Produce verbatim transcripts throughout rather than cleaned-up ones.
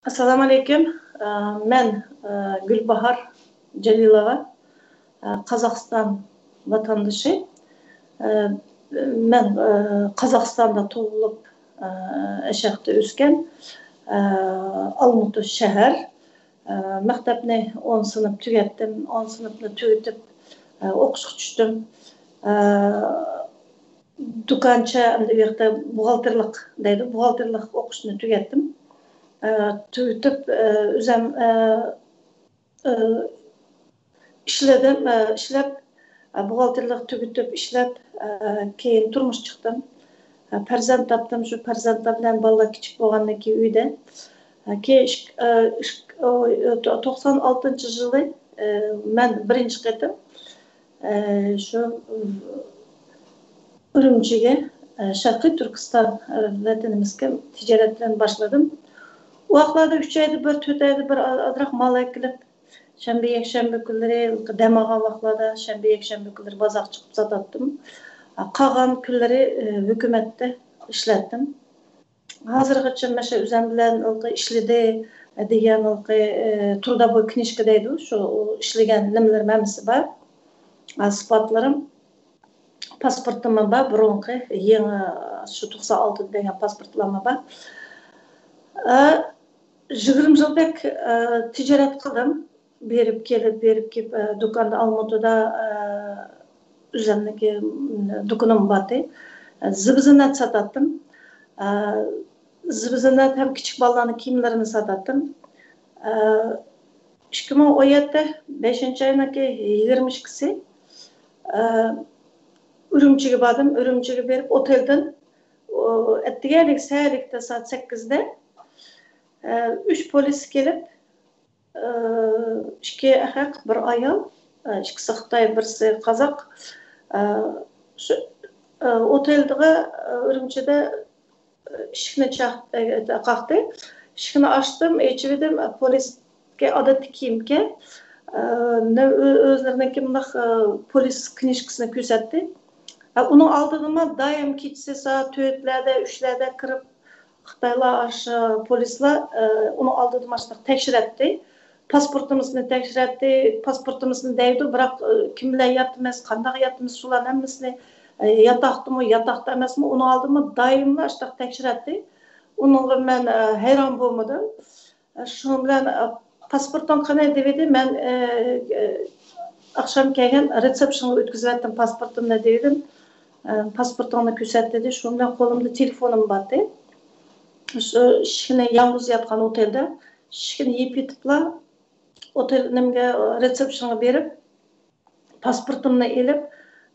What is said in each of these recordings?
ئەسسالامۇ ئەلەيكۇم. ئە، مەن، ئە، گۈلباھار جېلىلوۋا، ئە، قازاقىستان ۋاتاندىشى. ئە، مەن، ئە، قازاقىستاندا تۇغۇلۇپ، ئە، ئەشەختە ئۆسكەن، ئە، ئالمۇتا شەھەر. ئە، مەكتەپنى ئون سىنىپ تۈگەتتىم. ئون سىنىپنى تۈگىتىپ، ئە، ئوقۇشقا چۈشتۈم. ئە، دۇكانچە، ئەمدى ئۇ ياقتا بوغالتىرلىق دەيدۇ، بوغالتىرلىق ئوقۇشنى تۈگەتتىم. ئە، تۈگىتىپ، ئە، ئۆزەم، ئە، ئە، ئىشلىدىم، ئە، ئىشلەپ، ئە، بوغالتىرلىق تۈگىتىپ ئىشلەپ، ئە، كېيىن تۇرمۇش چىقتىم. ئە، پەرزەنت تاپتىم، شۇ پەرزەنتلەر بىلەن بالىلار كىچىك بولغاندىن كېيىن ئۆيدە. ئە، كېيىن ئىك-، ئە، ئىك-، ئو، ئە، تو-، توقسان ئالتىنچى يىلى، ئە، مەن بىرىنچى قېتىم، ئە، شۇ، ئۈرۈمچىگە، ئە، شەرقىي تۈركىستان، ئە، ۋەتىنىمىزگە تىجارەت بىلەن باشلىدىم. ئۇ ۋاقىتلاردا ئۈچ ئايدا بىر، تۆت ئايدا بىر ئا-، ئازراق مال ئەكېلىپ، شەنبە، يەكشەنبە كۈنلىرى دەم ئالغان ۋاقىتلاردا شەنبە، يەكشەنبە كۈنلىرى بازارغا چىقىپ ساتاتتىم. ئە، قالغان كۈنلىرى، ئە، ھۆكۈمەتتە ئىشلەتتىم. ھازىرغىچە مەشە ئۆزەم بىلەن ھېلىقى ئىشلىدى دېگەن ھېلىقى، ئە، трудовой كنىژكا دەيدۇ، شۇ ئىشلىگەن نېمىلىرىم ھەممىسى بار. ئە، ئىسپاتلىرىم، پاسپورتۇممۇ بار، بۇرۇنقى، يېڭى، شۇ توقسان ئالتىدا بەرگەن پاسپورتلارمۇ بار. ئە، يىگىرمە يىلدەك، ئە، تىجارەت قىلدىم. بېرىپ كېلىپ، بېرىپ كېلىپ، ئە، دۇكاندا ئالمۇتىدا، ئە، ئۆزەمنىڭكى، م، دۇكىنىم بارتى. ئە، زىبۇ-زىننەت ساتاتتىم. ئە، زىبۇ-زىننەت ھەم كىچىك بالىلارنىڭ كىيىملىرىنى ساتاتتىم. ئە، ئىككى مىڭ ئون يەتتە، بەشىنچى ئاينىڭكى يىگىرمە ئىككىسى، ئە، ئۈرۈمچىگە باردىم. ئۈرۈمچىگە بېرىپ، ئوتېلدىن، ئو، ئەتىگەنلىك سەھەرلىكتە سائەت سەككىزدە، ئە، ئۈچ پولىس كېلىپ، ئىككى ئەخەق، بىر ئايال، ئىككىسى خىتاي، بىرسى قازاق. شۇ ئوتېلدىغا ئۈرۈمچىدە ئىشىكنى چاق-، قاقتى. ئىشىكنى ئاچتىم، ئېچىۋىدىم. پولىسكە ئادەتتىكى كىيىمكەن. ئۆزلىرىنىڭكى مۇنداق پولىس كنىژكىسىنى كۆرسەتتى. ئۇنىڭ ئالدىدىمۇ دائىم كېچىسى سائەت تۆتلەردە، ئۈچلەردە كىرىپ، خىتايلار، ئاشۇ پولىسلار، ئە، ئۇنىڭ ئالدىدا ماشۇنداق تەكشۈرەتتى. پاسپورتىمىزنى تەكشۈرەتتى، پاسپورتىمىزنى دەيدۇ، بىراق، ئە، كىم بىلەن ياتىمىز، قانداق ياتىمىز، شۇلارنى ھەممىسىنى، ئە، ياتاقتىمۇ، ياتاقتا ئەمەسمۇ، ئۇنىڭ ئالدىمۇ دائىملا شۇنداق تەكشۈرەتتى. ئۇنىڭغا مەن، ئە، ھەيران بولمىدىم. شۇنىڭ بىلەن، ئە، پاسپورتۇڭ قېنى دېۋىدى. مەن، ئە، ئە، ئاخشام كەلگەن رېتسېپشنغا ئۆتكۈزۈۋەتتىم پاسپورتۇمنى دېۋىدىم. ئە، پاسپورتۇڭنى كۆرسەت دېدى. شۇنىڭ بىلەن قولۇمدا تېلېفونۇم بارتى. شۇ ئىشىكنى يالغۇز ياتقان ئوتېلدا ئىشىكنى يېپىۋېتىپلا ئوتېل نېمىگە، رېتسېپشنغا بېرىپ، پاسپورتۇمنى ئېلىپ،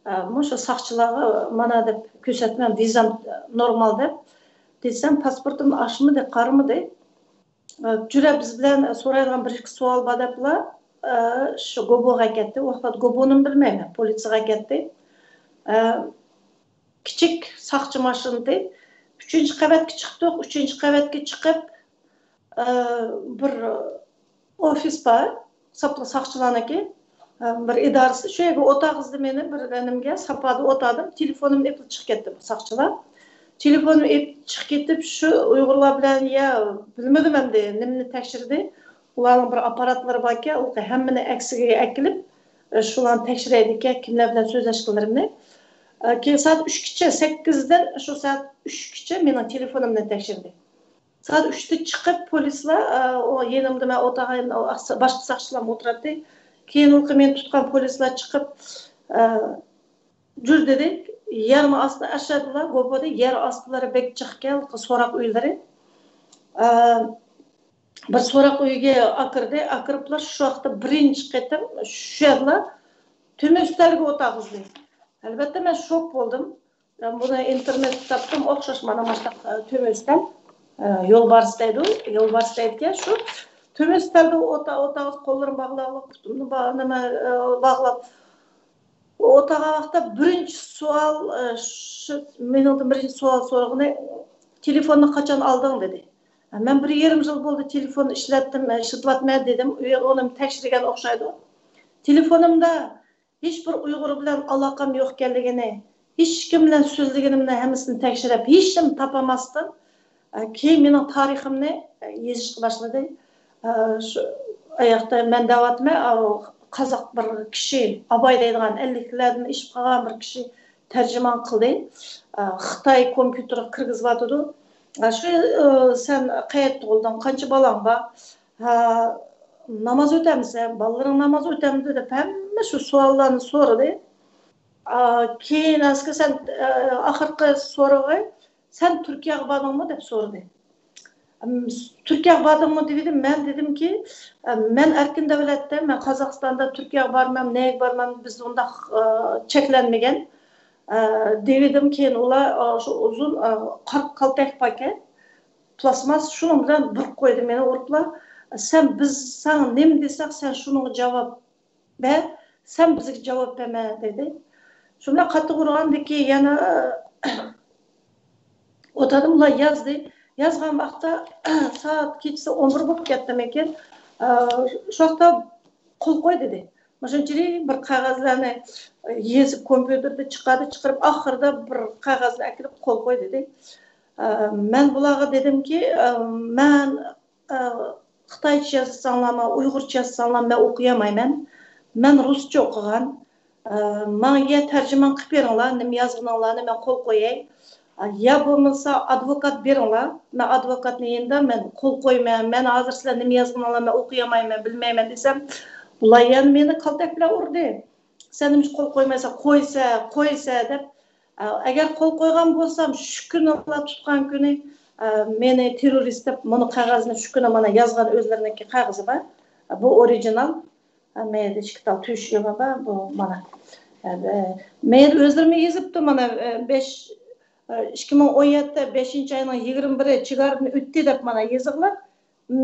ئە، مۇشۇ ساقچىلارغا مانا دەپ كۆرسەتمەن، ۋىزام نورمال دەپ دېسەم، پاسپورتۇمنى ئاچمىدى، قارىمىدى. ئە، جۈرە بىز بىلەن سورايدىغان بىر ئىككى سوئال بار دەپلا، ئە، شۇ گوبوغا كەتتى. ئۇ ۋاقىتتا گوبونىمۇ بىلمەيمەن، پولىسىيىغا كەتتى. ئە، كىچىك ساقچى ماشىنىدى. ئۈچىنچى قەۋەتكە چىقتۇق. ئۈچىنچى قەۋەتكە چىقىپ، ئە، بىر ئوفىس بار، ساپلا ساقچىلارنىڭكى، ئە، بىر ئىدارىسى. شۇ يەرگە ئولتۇرغۇزدى مېنى، بىر نېمىگە، ساپادا ئولتۇردۇم. تېلېفونۇمنى ئېلىپ چىقىپ كەتتى بۇ ساقچىلار. تېلېفونۇمنى ئېلىپ چىقىپ كېتىپ، شۇ ئۇيغۇرلار بىلەن، يا، بىلمىدىم ئەمدى نېمىنى تەكشۈردى. ئۇلارنىڭ بىر ئاپپاراتلىرى باركەن، ئۇ ھەممىنى ئەكسىگە ئەكېلىپ، ئە، شۇلارنى تەكشۈرەيدىكەن، كىملەر بىلەن سۆزلەشكىنلىرىمنى. ئە، كېيىن سائەت ئۈچكىچە، سەككىزدىن شۇ سائەت ئۈچكىچە مېنىڭ تېلېفونۇمنى تەكشۈردى. سائەت ئۈچتە چىقىپ پولىسلار، ئە، ئۇ يېنىمدا مەن ئولتۇرغان، ئۇ ئاس-، باشقا ساقچىلارمۇ ئولتۇراتتى. كېيىن ئۇ مېنى تۇتقان پولىسلار چىقىپ، ئە، جۈر دېدى. يەرنىڭ ئاستىدا ئەشەدىلا، گوبودا يەر ئاستىلىرى بەك جىقكەن، سوراق ئۆيلىرى. ئە، بىر سوراق ئۆيگە ئاكىردى. ئاكىرىپلا شۇ ۋاقىتتا بىرىنچى قېتىم شۇ يەردىلا تۆمۈر ئۈستەلگە ئولتۇرغۇزدى. ئەلۋەتتە، مەن شوك بولدۇم. مەن بۇنى ئىنتېرنېتتا تاپتىم، ئوخشاش مانا مۇشۇنداق، ئە، تۆمۈر ئۈستەل. ئە، يولبارس دەيدۇ، يولبارس دەيدىكەن. شۇ تۆمۈر ئۈستەلدە ئولتۇر-، ئولتۇرغۇزۇپ، قوللىرىمنى باغلاپ، پۇتۇمنى با-، نېمە، ئە، باغلاپ، ئولتۇرغان ۋاقىتتا بىرىنچى سوئال، ئە، شۇ، مېنىڭدىن بىرىنچى سوئال سورىغىنى، «تېلېفوننى قاچان ئالدىڭ؟» دېدى. مەن بىر يېرىم يىل بولدى تېلېفون ئىشلەتتىم، ئىشلىتىۋاتىمەن دېدىم. ئۇ يەردە ئۇنى تەكشۈرگەن ئوخشايدۇ. تېلېفونۇمدا ھېچ بىر ئۇيغۇر بىلەن ئالاقەم يوق ئىكەنلىكىنى، ھېچ كىم بىلەن سۆزلىگىنىمنى ھەممىسىنى تەكشۈرۈپ، ھېچنېمە تاپالماستىن، ئە، كېيىن مېنىڭ تارىخىمنى، ئە، يېزىشقا باشلىدى. ئە، شۇ ئاياقتا مەن دەۋاتىمەن، ئاۋۇ قازاق بىر كىشى، ئاباي دەيدىغان، ئەللىكلەردىن ئېشىپ قالغان بىر كىشى تەرجىمان قىلدى. ئە، خىتاي كومپيۇتېرغا كىرگۈزۈۋاتىدۇ. ئە، شۇ، ئە، سەن قەيەردە تۇغۇلدۇڭ، قانچە بالاڭ بار؟ ھە، ناماز ئۆتەمسەن؟ بالىلىرىڭ ناماز ئۆتەمدۇ؟ دەپ ھەممە شۇ سوئاللارنى سورىدى. ئا، كېيىن ئەسكى سەن، ئە، ئاخىرقى سورىقى، سەن تۈركىيەگە باردىڭمۇ؟ دەپ سورىدى. ئەم، تۈركىيەگە باردىڭمۇ؟ دېدىم. مەن دېدىمكى، ئە، مەن ئەركىن دۆلەتتە، مەن قازاقىستاندا تۈركىيەگە بارىمەن، نەگە بارىمەن، بىزدە ئۇنداق، ئە، چەكلەنمىگەن. ئە، دېۋىدىم. كېيىن ئۇلار، ئە، شۇ ئۇزۇن، ئە، قارا كالتەك باركەن، پلاستماس، شۇنىڭ بىلەن بۇرۇپ قويدى مېنى ئۇرۇپلا. سەن، بىز ساڭا نېمە دېسەك، سەن شۇنىڭغا جاۋاب بەر، سەن بىزگە جاۋاب بەرمە، دېدى. شۇنداق قاتتىق ئۇرغاندىكى يەنە ئوتادىم، ئۇلار يازدى. يازغان ۋاقىتتا سائەت كېچىسى ئون بىر بولۇپ كەتتىمىكىن، شۇ ۋاقىتتا قول قوي دېدى. مۇشۇنچىلىك بىر قەغەزلەرنى يېزىپ، كومپيۇتېردا چىقاردى، چىقىرىپ ئاخىرىدا بىر قەغەزنى ئەكىرىپ قول قوي دېدى. مەن بۇلارغا دېدىمكى، مەن ئە، خىتايچە يازساڭلارمۇ، ئۇيغۇرچە يازساڭلار، مەن ئوقۇيالمايمەن. مەن رۇسچە ئوقۇغان. ئە، ماڭا يا تەرجىمان قىلىپ بېرىڭلار، نېمە يازغىنىڭلارنى مەن قول قوياي. ئە، يا بولمىسا ئادۋوكات بېرىڭلار. مەن ئادۋوكاتنىڭ يېنىدا مەن قول قويىمەن. مەن ھازىر سىلەر نېمە يازغىنىڭلارنى مەن ئوقۇيالمايمەن، بىلمەيمەن دېسەم، بۇلار يەنە مېنى كالتەك بىلەن ئۇردى. سەن نېمىشقا قول قويمايسەن؟ قويسە، قويسە دەپ. ئە، ئەگەر قول قويغان بولسام، شۇ كۈنى ئۇلار تۇتقان كۈنى، ئە، مېنى تېررورىست دەپ، مانا قەغەزنى شۇ كۈنى مانا يازغان، ئۆزلىرىنىڭكى قەغىزى بار. بۇ ئورىگىنال. ئە، مەيدە ئىككى تال تۆشۈگۈم بار، بۇ مانا. ئە، مەيدە ئۆزلىرىمۇ يېزىپتۇ، مانا، ئە، بەش، ئە، ئىككى مىڭ ئون يەتتە بەشىنچى ئاينىڭ يىگىرمە بىرى چېگرادىن ئۆتتى دەپ مانا يېزىقلار.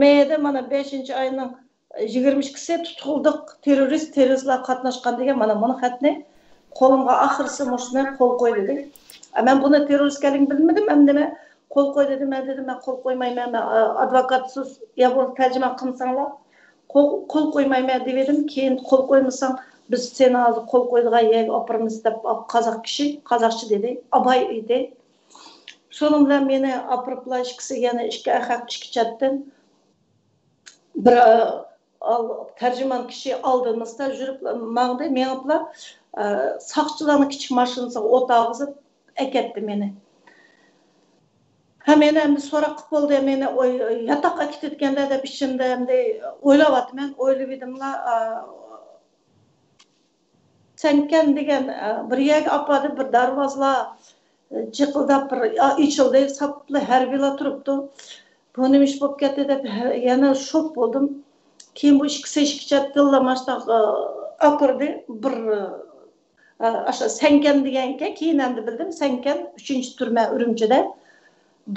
مەيدە مانا بەشىنچى ئاينىڭ يىگىرمە ئىككىسى تۇتۇلدۇق، تېررورىست، تېررورىستلار قاتناشقان دېگەن مانا مۇنۇ خەتنى قولۇمغا ئاخىرسى مۇشۇنى قول قوي دېدى. ئە، مەن بۇنى تېررورىست ئىكەنلىكىنى بىلمىدىم، ئەمدى مەن قول قوي دېدى، مەن دېدىم، مەن قول قويمايمەن، مەن، ئە، ئادۋوكاتسىز يا بولمىسا تەرجىمان قىلمىساڭلار، قول، قول قويمايمەن دېۋىدىم، كېيىن قول قويمىساڭ بىز سېنى ھازىر قول قويىدىغان يەرگە ئاپىرىمىز دەپ قازاق كىشى، قازاقچە دېدى، ئاباي ئىدى. شۇنىڭ بىلەن مېنى ئاپىرىپلا ئىككىسى يەنە ئىككى ئەخەق ئىككى چەتتىن بىر، ئە، ئال-، تەرجىمان كىشى ئالدىمىزدا يۈرۈپ ماڭدى، مېڭىپلا، ئە، ساقچىلارنىڭ كىچىك ماشىنىسىغا ئولتۇرغۇزۇپ ئەكەتتى مېنى. ھە، مېنى ئەمدى سوراق قىلىپ بولدى، مېنى ئوي-، ياتاققا ئەكېتىۋەتكەندە دەپ ئىچىمدە ئەمدى ئويلاۋاتىمەن، ئويلىۋىدىملا، ئە، سەنكەن دېگەن، ئە، بىر يەرگە ئاپاردى، بىر دەرۋازىلار، ئە، جىقىلداپ بىر، ئا، ئېچىلدى، ساپلا ھەربىيلار تۇرۇپتۇ. بۇ نېمە ئىش بولۇپ كەتتى دەپ ھە-، يەنە شوك بولدۇم. كېيىن بۇ ئىككىسى ئىككى چەتتىنلا ماشتاق، ئە، ئاكىردى. بىر، ئە، ئاشۇ سەنكەن دېگەنكەن، كېيىن ئەمدى بىلدىم، سەنكەن ئۈچىنچى تۈرمە ئۈرۈمچىدە.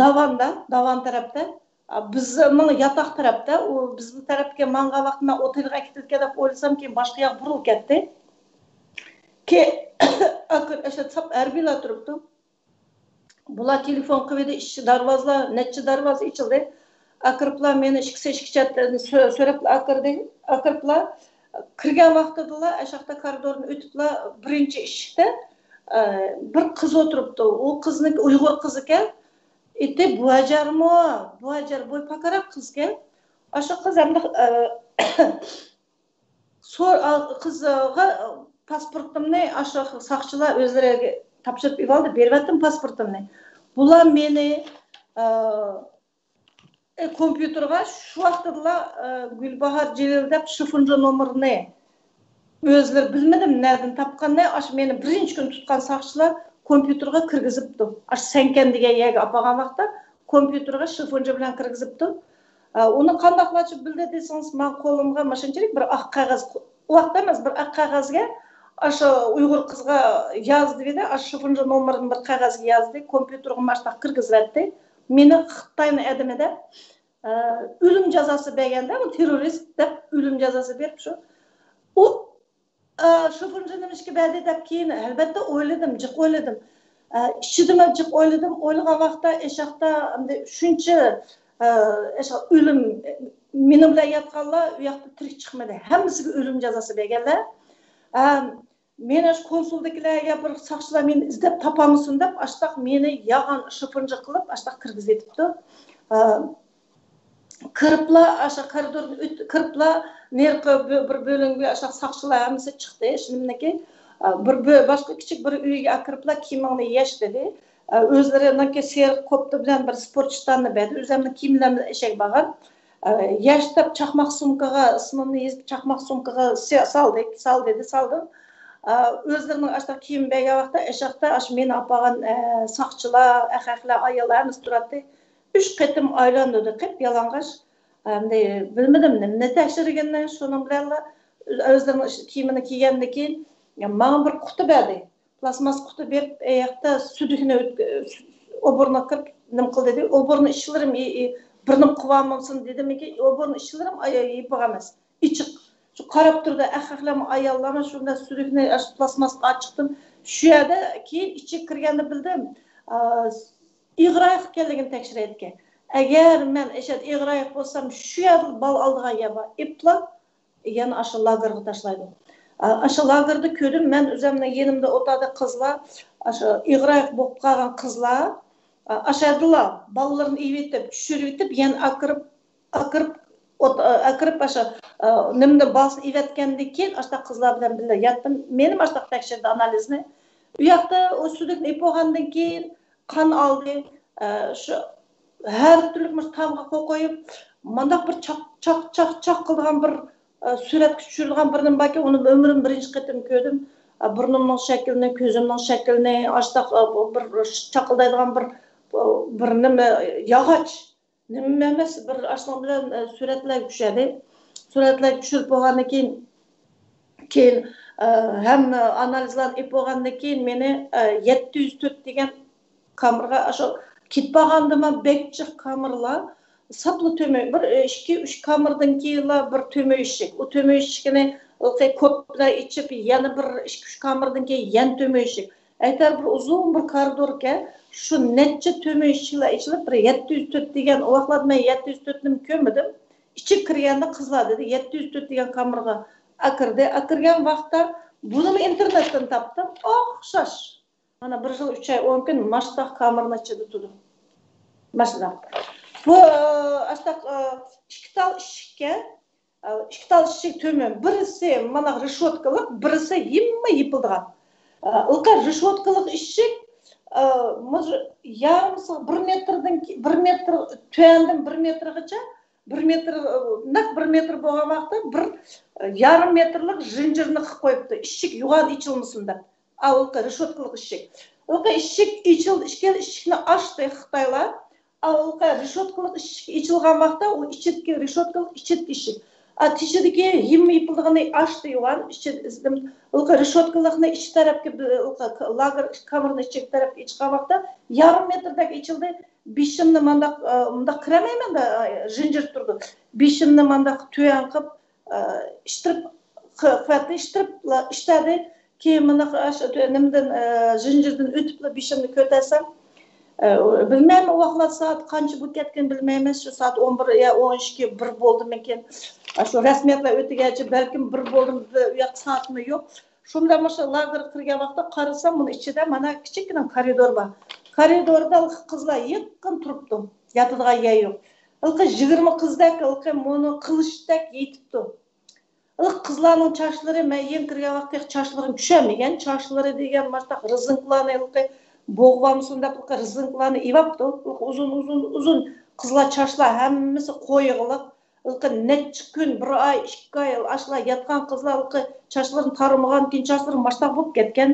داۋاندا، داۋان تەرەپتە. ئا، بىزنىڭ ياتاق تەرەپتە، ئۇ بىزنىڭ تەرەپكە ماڭغان ۋاقتىدا مەن ئوتېلغا ئەكېتىلگەن دەپ ئويلىسام، كېيىن باشقا ياققا بۇرۇلۇپ كەتتى. كېيىن ئاشۇ ساپ ھەربىيلار تۇرۇپتۇ. بۇلار تېلېفون قىلىۋىدى، ئىشچى دەرۋازىلار، نەچچە دەرۋازا ئېچىلدى. ئاكىرىپلا مېنى ئىككىسى ئىككى چەتتىن سۆ-، سۆرەپلا ئاكىردى. ئاكىرىپلا كىرگەن ۋاقتىدىلا ئاشاقتا كارىدورنى ئۆتۈپلا بىرىنچى ئىشىكتە، ئە، بىر قىز ئولتۇرۇپتۇ. ئۇ قىزنىڭ ئۇيغۇر قىز ئىكەن. ئېتى بۇ ھاجارمۇ؟ بۇ ھاجار بوي پاكاراق قىزكەن. ئاشۇ قىز ئەمدى، ئە، سور-، ئا، قىزغا پاسپورتۇمنى ئاشۇ ساقچىلار ئۆزلىرى تاپشۇرۇپ ئېلىۋالدى، بېرىۋەتتىم پاسپورتۇمنى. بۇلار مېنى، ئە، ئە، كومپيۇتېرغا شۇ ۋاقتىدىلا، ئە، گۈلباھار جېلىل دەپ شىفونجا نومۇرىنى ئۆزلىرى بىلمىدىم نەدىن تاپقاننى، ئاشۇ مېنى بىرىنچى كۈنى تۇتقان ساقچىلار كومپيۇتېرغا كىرگۈزۈپتۇ. ئاشۇ سەنكەن دېگەن يەرگە ئاپارغان ۋاقىتتا كومپيۇتېرغا شىفونجا بىلەن كىرگۈزۈپتۇ. ئە، ئۇنى قانداقلارچە بىلدى دېسىڭىز، ماڭا قولۇمغا ماشۇنچىلىك بىر ئاق قەغەز، ئۇ ۋاقىتتا ئەمەس، بىر ئاق قەغەزگە ئاشۇ ئۇيغۇر قىزغا ياز دېدى، ئاشۇ شىفونجا نومۇرىنى بىر قەغەزگە يازدى، كومپيۇتېرغا ماشۇنداق كىرگۈزۈۋەتتى. مېنى خىتاينىڭ ئادىمى دەپ، ئە، ئۆلۈم جازاسى بەرگەندە، ئۇ تېررورىست دەپ ئۆلۈم جازاسى بېرىپ شۇ. ئۇ، ئە، شوفېرنى نېمىشقا بەردى دەپ كېيىن، ئەلۋەتتە، ئويلىدىم، جىق ئويلىدىم. ئە، ئىچىدىمۇ جىق ئويلىدىم. ئويلىغان ۋاقىتتا ئېشاقتا ئەمدى شۇنچە، ئە، ئېشاق ئۆلۈم، مېنىڭ بىلەن ياتقانلار ئۇ ياقتا تىرىك چىقمىدى. ھەممىسىگە ئۆلۈم جازاسى بەرگەنلەر. ئە، مېنى ئاشۇ كونسۇلدىكىلەر يا بىر ساقچىلار مېنى ئىزدەپ تاپالمىسۇن دەپ، ئاشتاق مېنى ياغان شىفىرنچە قىلىپ، ئاشتاق كىرگۈزۈۋېتىپتۇ. ئا، كىرىپلا، ئاشۇ كارىدوردىن ئۆت-، كىرىپلا، نېرىقى بۆ-، بىر بۆلۈمگە ئاشۇ ساقچىلار ھەممىسى چىقتى، شۇنىمنىكى. ئا، بىر بۆ-، باشقا كىچىك بىر ئۆيگە ئاكىرىپلا، كىيىمىڭنى يەش دېدى. ئا، ئۆزلىرىنىڭكى سېرىق كوپتا بىلەن بىر سپورت شتاننى بەردى. ئۆزۈمنىڭ كىيىملىرىمنى ئەشەگە بارغان. ئە، ياش دەپ چاقماق سومكىغا ئىسمىمنى يېزىپ، چاقماق سومكىغا سى-، سال دېدى، سال دېدى، سالدىم. ئە، ئۆزلىرىنىڭ ئاشتاق كىيىم بەرگەن ۋاقىتتا، ئەشەقتە ئاشۇ مېنى ئاپارغان، ئە، ساقچىلار، ئەخەقلەر، ئاياللار ھەممىسى تۇراتتى. ئۈچ قېتىم ئايلاندۇردى قىپ يالىڭاچ. ئەمدى بىلمىدىم نېمىنى تەكشۈرگىنىنى، شۇنىڭ بىلەنلا ئۆزلىرىنىڭ ئىش-، كىيىمىنى كىيگەندىن كېيىن، يا، ماڭا بىر قۇتى بەردى. پلاستماس قۇتى بېرىپ، ئۇ ياقتا سۈدۈكنى ئۆت-، ئوبورنىغا كىرىپ نېمە قىل دېدى. ئوبورنىڭ ئىشلىرىمۇ، ئى، ئى، بىر نېمە قىلىۋالمامسىن دېدىمكى، ئوبورنىڭ ئىشلىرىمۇ ئاي-، ئاي-، يېپىق ئەمەس. ئېچىق. شۇ قاراپ تۇرىدۇ، ئەخەقلەرمۇ، ئاياللارمۇ شۇنداق سۈدۈكنى ئاشۇ پلاستماسقا ئاچىقتىن. شۇ يەردە كېيىن ئىچىگە كىرگەندە بىلدىم، ئا، ئېغىر ئاياق ئىكەنلىكىنى تەكشۈرەيدىكەن. ئەگەر مەن ئەشەدە ئېغىر ئاياق بولسام، شۇ يەردە بال ئالىدىغان يەر بار. ئېپلا يەنە ئاشۇ لاگېرغا تاشلايدۇ. ئا، ئاشۇ لاگېردا كۆردۈم، مەن ئۆزۈمنىڭ يېنىمدا ئولتۇردى قىزلار، ئاشۇ ئېغىر ئاياق بولۇپ قالغان قىزلار، ئا، ئاشۇ يەردىلا بالىلىرىنى ئېۋېتىپ، چۈشۈرۈۋېتىپ، يەنە ئاكىرىپ، ئاكىرىپ، ئوت-، ئا، ئاكىرىپ، ئاشۇ، ئا، نېمىدىن بالىسىنى ئېۋەتكەندىن كېيىن، ئاشۇنداق قىزلار بىلەن بىللە ياتتىم. مېنىمۇ ئاشۇنداق تەكشۈردى ئانالىزنى. ئۇ ياقتا ئۇ سۈدۈكنى ئېلىپ بولغاندىن كېيىن، قان ئالدى، ئە، شۇ ھەر تۈرلۈك مۇشۇ تامغا قويۇپ، مانداق بىر چاق، چاق، چاق، چاق قىلىدىغان بىر، ئە، سۈرەتكە چۈشۈرىدىغان بىر نېمە باركەن، ئۇنى ئۆمرۈم بىرىنچى قېتىم كۆردۈم. ئە، بۇرنۇمنىڭ شەكلىنى، كۆزۈمنىڭ شەكلىنى، ئاشتاق، ئە، بۇ بىر چاقىلدايدىغان بىر، بىر نېمە، ياغاچ. نېمە ئەمەس، بىر ئاشۇنىڭ بىلەن، ئە، سۈرەتلەرگە چۈشەدى. سۈرەتلەرگە چۈشۈرۈپ بولغاندىن كېيىن، كېيىن، ئە، ھەممە ئانالىزلارنى ئېلىپ بولغاندىن كېيىن مېنى، ئە، يەتتە يۈز تۆت دېگەن كامېرغا، ئاشۇ كېتىپ بارغاندىمۇ بەك جىق كامېرلار، ساپلا تۆمۈر، بىر، ئە، ئىككى، ئۈچ كامېردىن كېيىنلا بىر تۆمۈر ئىشىك. ئۇ تۆمۈر ئىشىكىنى ھېلىقى كود بىلەن ئېچىپ، يەنە بىر ئىككى، ئۈچ كامېردىن كېيىن يەنە تۆمۈر ئىشىك. ئەيتەر بىر ئۇزۇن بىر كارىدوركەن، شۇ نەچچە تۆمۈر ئىشىكلەر ئېچىلىپ، بىر يەتتە يۈز تۆت دېگەن، ئۇ ۋاقىتلاردا مەن يەتتە يۈز تۆتنىمۇ كۆرمىدىم. ئىچىگە كىرگەندە قىزلار دېدى، يەتتە يۈز تۆت دېگەن كامېرغا ئاكىردى. ئاكىرگەن ۋاقىتتا بۇنىمۇ ئىنتېرنېتتىن تاپتىم. ئوخشاش. مانا بىر يىل ئۈچ ئاي ئون كۈن ماشتاق كامېرنىڭ ئىچىدە تۇردۇم. ماشتاق. بۇ، ئاشتاق، ئىككى تال ئىشىككە، ئىككى تال ئىشىك تۆمۈر. بىرسى مانا رېشوتكىلىق، بىرسى ھىمما يېپىلىدىغان. ئىلقا رېشوتكىلىق ئىشىك، مۇشۇ يارىمسى بىر مېتىردىن كې-، بىر مېتىر، تۆۋەندىن بىر مېتىرغىچە، بىر مېتىر، نەق بىر مېتىر بولغان ۋاقىتتا بىر يارىم مېتىرلىق زىنجىرنى قىلىپ قويۇپتۇ. ئىشىك يوغان ئېچىلمىسۇن دەپ. ئاۋۇلقى رېشوتكىلىق ئىشىك. ئۇلقى ئىشىك ئېچىلدى، ئىككىلا ئىشىكنى ئاچتى خىتايلار. ئاۋۇلقى رېشوتكىلىق ئىشىك ئېچىلغان ۋاقىتتا ئۇ ئىچىدىكى رېشوتكىلىق ئىچىدىكى ئىشىك. ئا، تېشىدىكى ھىم يېپىلدىغىنى ئاچتى يوغان. ئىچى، ئۇلقى رېشوتكىلىقنى ئىچ تەرەپكە، ئۇلقى لاگېر كامېرنى ئىچىگە تەرەپكە ئېچقان ۋاقىتتا يارىم مېتىردەك ئېچىلدى. بېشىمنى مانداق، ئا، مۇنداق كىرەلمەيمەن دە، ئا، زىنجىر تۇرىدۇ. بېشىمنى مانداق تۆۋەن قىلىپ، ئىشتىرىپ، قىۋەتنى ئىشتىرىپلا ئىشتەدى. كېيىن مانا نېمىدىن، زىنجىردىن ئۆتۈپلا بېشىمنى كۆتەرسەم، بىلمەيمەن، ئۇ ۋاقىتلار سائەت قانچە بولۇپ كەتكىنىنى بىلمەيمەن. شۇ سائەت ئون بىر يا ئون ئىككى، بىر بولدىمىكىن. شۇ رەسمىيەتلەر ئۆتىگەنچە بەلكىم بىر بولدىم، ئۇ ياق سائەتمۇ يوق. شۇ بىلەن مۇشۇ لاگېرغا كىرگەن ۋاقىتتا قارىسام، بۇنىڭ ئىچىدە مانا كىچىككىنە كارىدور بار. كارىدوردا قىزلار يېقىن تۇرۇپتۇ. ياتىدىغان يەر يوق. ھېلىقى يىگىرمە قىزدەك، ھېلىقى مۇنۇ قىلىشتەك يېتىپتۇ. ھېلىقى قىزلارنىڭ چاچلىرى، مەن يېڭى كىرگەن ۋاقىتتا چاچلىرىم چۈشەلمىگەن. چاچلىرى دېگەن ماشۇنداق رېزىنكىلارنى ھېلىقى بوغۇۋالمىسۇن دەپ ھېلىقى رېزىنكىلارنى ئېلىۋاپتۇ. ھېلىقى ئۇزۇن، ئۇزۇن، ئۇزۇن قىزلار چاچلار ھەممىسى قويغىلىق. ھېلىقى نەچچە كۈن، بىر ئاي، ئىككى ئاي ئاشۇلار ياتقان قىزلار ھېلىقى چاچلىرىنى تارىمىغاندىن كېيىن چاچلىرى ماشۇنداق بولۇپ كەتكەن.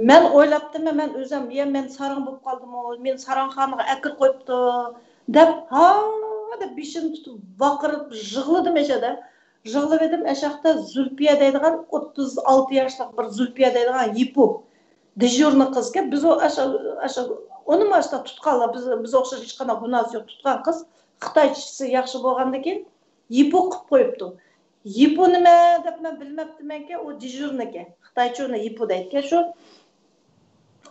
مەن ئويلاپتىمەن، مەن ئۆزۈم، يا مەن ساراڭ بولۇپ قالدىمۇ، مېنى ساراڭخانىغا ئەكىرىپ قويۇپتۇ دەپ، ھا دەپ بېشىمنى تۇتۇپ ۋارقىراپ يىغلىدىم ئەشەدە. يىغلىۋىدىم. ئەشەقتە زۇلپىيە دەيدىغان ئوتتۇز ئالتە ياشلىق بىر زۇلپىيە دەيدىغان يىپۇ. دېژۇرنىي قىزكەن. بىز ئۇ ئاشۇ، ئاشۇ، ئۇنىمۇ ئاشۇنداق تۇتقانلار، بىز، بىز ئوخشاش ھېچقانداق گۇناھىسى يوق تۇتقان قىز. خىتايچىسى ياخشى بولغاندىكىن يىپۇ قىلىپ قويۇپتۇ. يىپۇ نېمە دەپ مەن بىلمەپتىمەنكەن، ئۇ دېژۇرنىيكەن. خىتايچە ئۇنى يىپۇ دەيدىكەن. شۇ،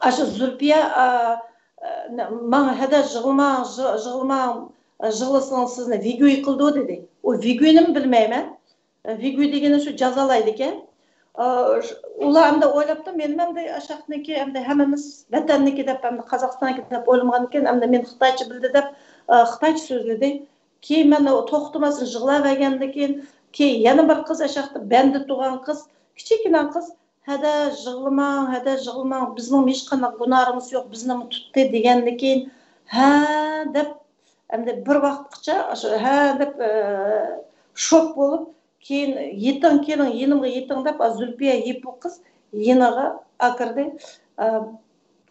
ئاشۇ زۇلپىيە، ئا، ئا، نە-، ماڭا ھەدە يىغلىماڭ، يىغ-، يىغلىماڭ، يىغلىسىڭىز سىزنى ۋىگۇي قىلىدۇ دېدى. ئۇ ۋىگۇينىمۇ بىلمەيمەن. ۋىگۇي دېگىنى شۇ جازالايدىكەن. ئۇلار ئەمدى ئويلاپتۇ، مېنىمۇ ئەمدى ئاشاقنىكى، ئەمدى ھەممىمىز ۋەتەننىكى دەپ، ئەمدى قازاقىستاننىكى دەپ ئويلىمىغاندىكىن، ئەمدى مېنى خىتايچە بىلدى دەپ، ئە، خىتايچە سۆزلىدى. كېيىن مەن توختىماستىن يىغلاۋەرگەندىن كېيىن، كېيىن يەنە بىر قىز، ئاشاقتا بەندە تۇرغان قىز، كىچىككىنە قىز، ھەدە يىغلىماڭ، ھەدە يىغلىماڭ، بىزنىڭ ھېچقانداق گۇناھىمىز يوق، بىزنىمۇ تۇتتى دېگەندىن كېيىن، ھە دەپ، ئەمدى بىر ۋاقىتقىچە شۇ ھە دەپ، ئە، شوك بولۇپ، كېيىن يېتىڭ، كېلىڭ، يېنىمغا يېتىڭ دەپ، ئا، زۈلپىيە يىپۇ قىز يېنىغا ئاكىردى. ئا،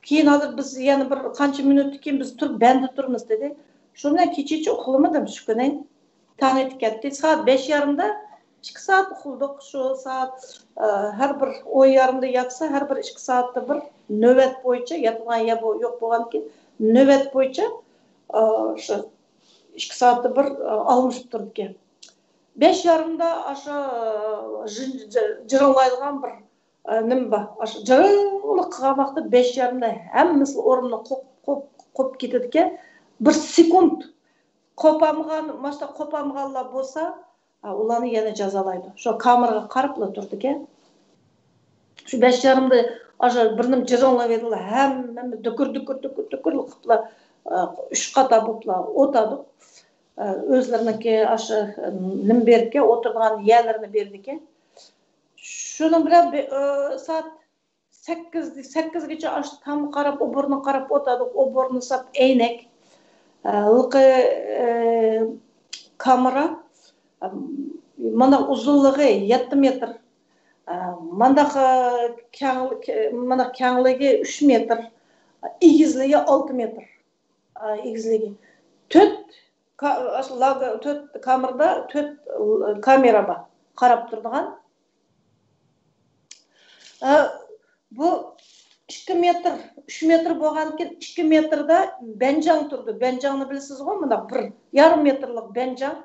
كېيىن ھازىر بىز يەنە بىر قانچە مىنۇتتىن كېيىن بىز تۇرۇپ بەندە تۇرىمىز دېدى. شۇ بىلەن كېچىچە ئۇخلىمىدىم شۇ كۈنى. تاڭ ئېتىپ كەتتى. سائەت بەش يېرىمدە ئىككى سائەت ئۇخلىدۇق. شۇ سائەت، ئا، ھەر بىر ئون يېرىمدە ياتسا، ھەر بىر ئىككى سائەتتە بىر نۆۋەت بويىچە، ياتىدىغان يەر بو-، يوق بولغاندىكىن نۆۋەت بويىچە، ئا، شۇ ئىككى سائەتتە بىر، ئا، ئالمىشىپ تۇرىدىكەن. بەش يېرىمدا ئاشۇ، ئا، جىن-، جى-، جىرىڭلايدىغان بىر، ئا، نېمە بار. ئاشۇ جىرىڭلىق قىلغان ۋاقىتتا بەش يېرىمدا ھەممىسى ئورنىدىن قوپ-، قوپ-، قوپۇپ كېتىدىكەن. بىر سېكۇنت قوپالمىغان، ماشتا قوپالمىغانلار بولسا، ئا، ئۇلارنى يەنە جازالايدۇ. شۇ كامېرغا قاراپلا تۇرىدىكەن. شۇ بەش يېرىمدە ئاشۇ بىر نېمە جىرىڭلاۋېدىلا، ھەممىمىز دۈكۈر، دۈكۈر، دۈكۈر، دۈكۈر قىلىپلا، ئا، ئۈچ قاتار بولۇپلا ئولتۇردۇق. ئا، ئۆزلىرىنىڭكى ئاشۇ نېمە بېرىدىكەن، ئولتۇرىدىغان يەرلىرىنى بېرىدىكەن. شۇنىڭ بىلەن بىر، ئا، سائەت سەككىز، سەككىزگىچە ئاشۇ تامغا قاراپ، ئوبورنىغا قاراپ ئولتۇردۇق. ئوبورنى ساپ ئەينەك. ئا، ھېلىقى، ئا، كامېرا، ئا، مانا ئۇزۇنلۇقى يەتتە مېتىر. ئا، مانداق، ئا، كەڭ-، مانا كەڭلىكى ئۈچ مېتىر. ئېگىزلىكى ئالتە مېتىر. ئا، ئېگىزلىكى. تۆت، تۆت كامېرىدا تۆت، ئا، كامېرا بار. قاراپ تۇرىدىغان. ئا، بۇ ئىككى مېتىر، ئۈچ مېتىر بولغاندىكىن ئىككى مېتىردا بەنجاڭ تۇرىدۇ. بەنجاڭنى بىلىسىزغۇ؟ مۇنداق بىر يارىم مېتىرلىق بەنجاڭ.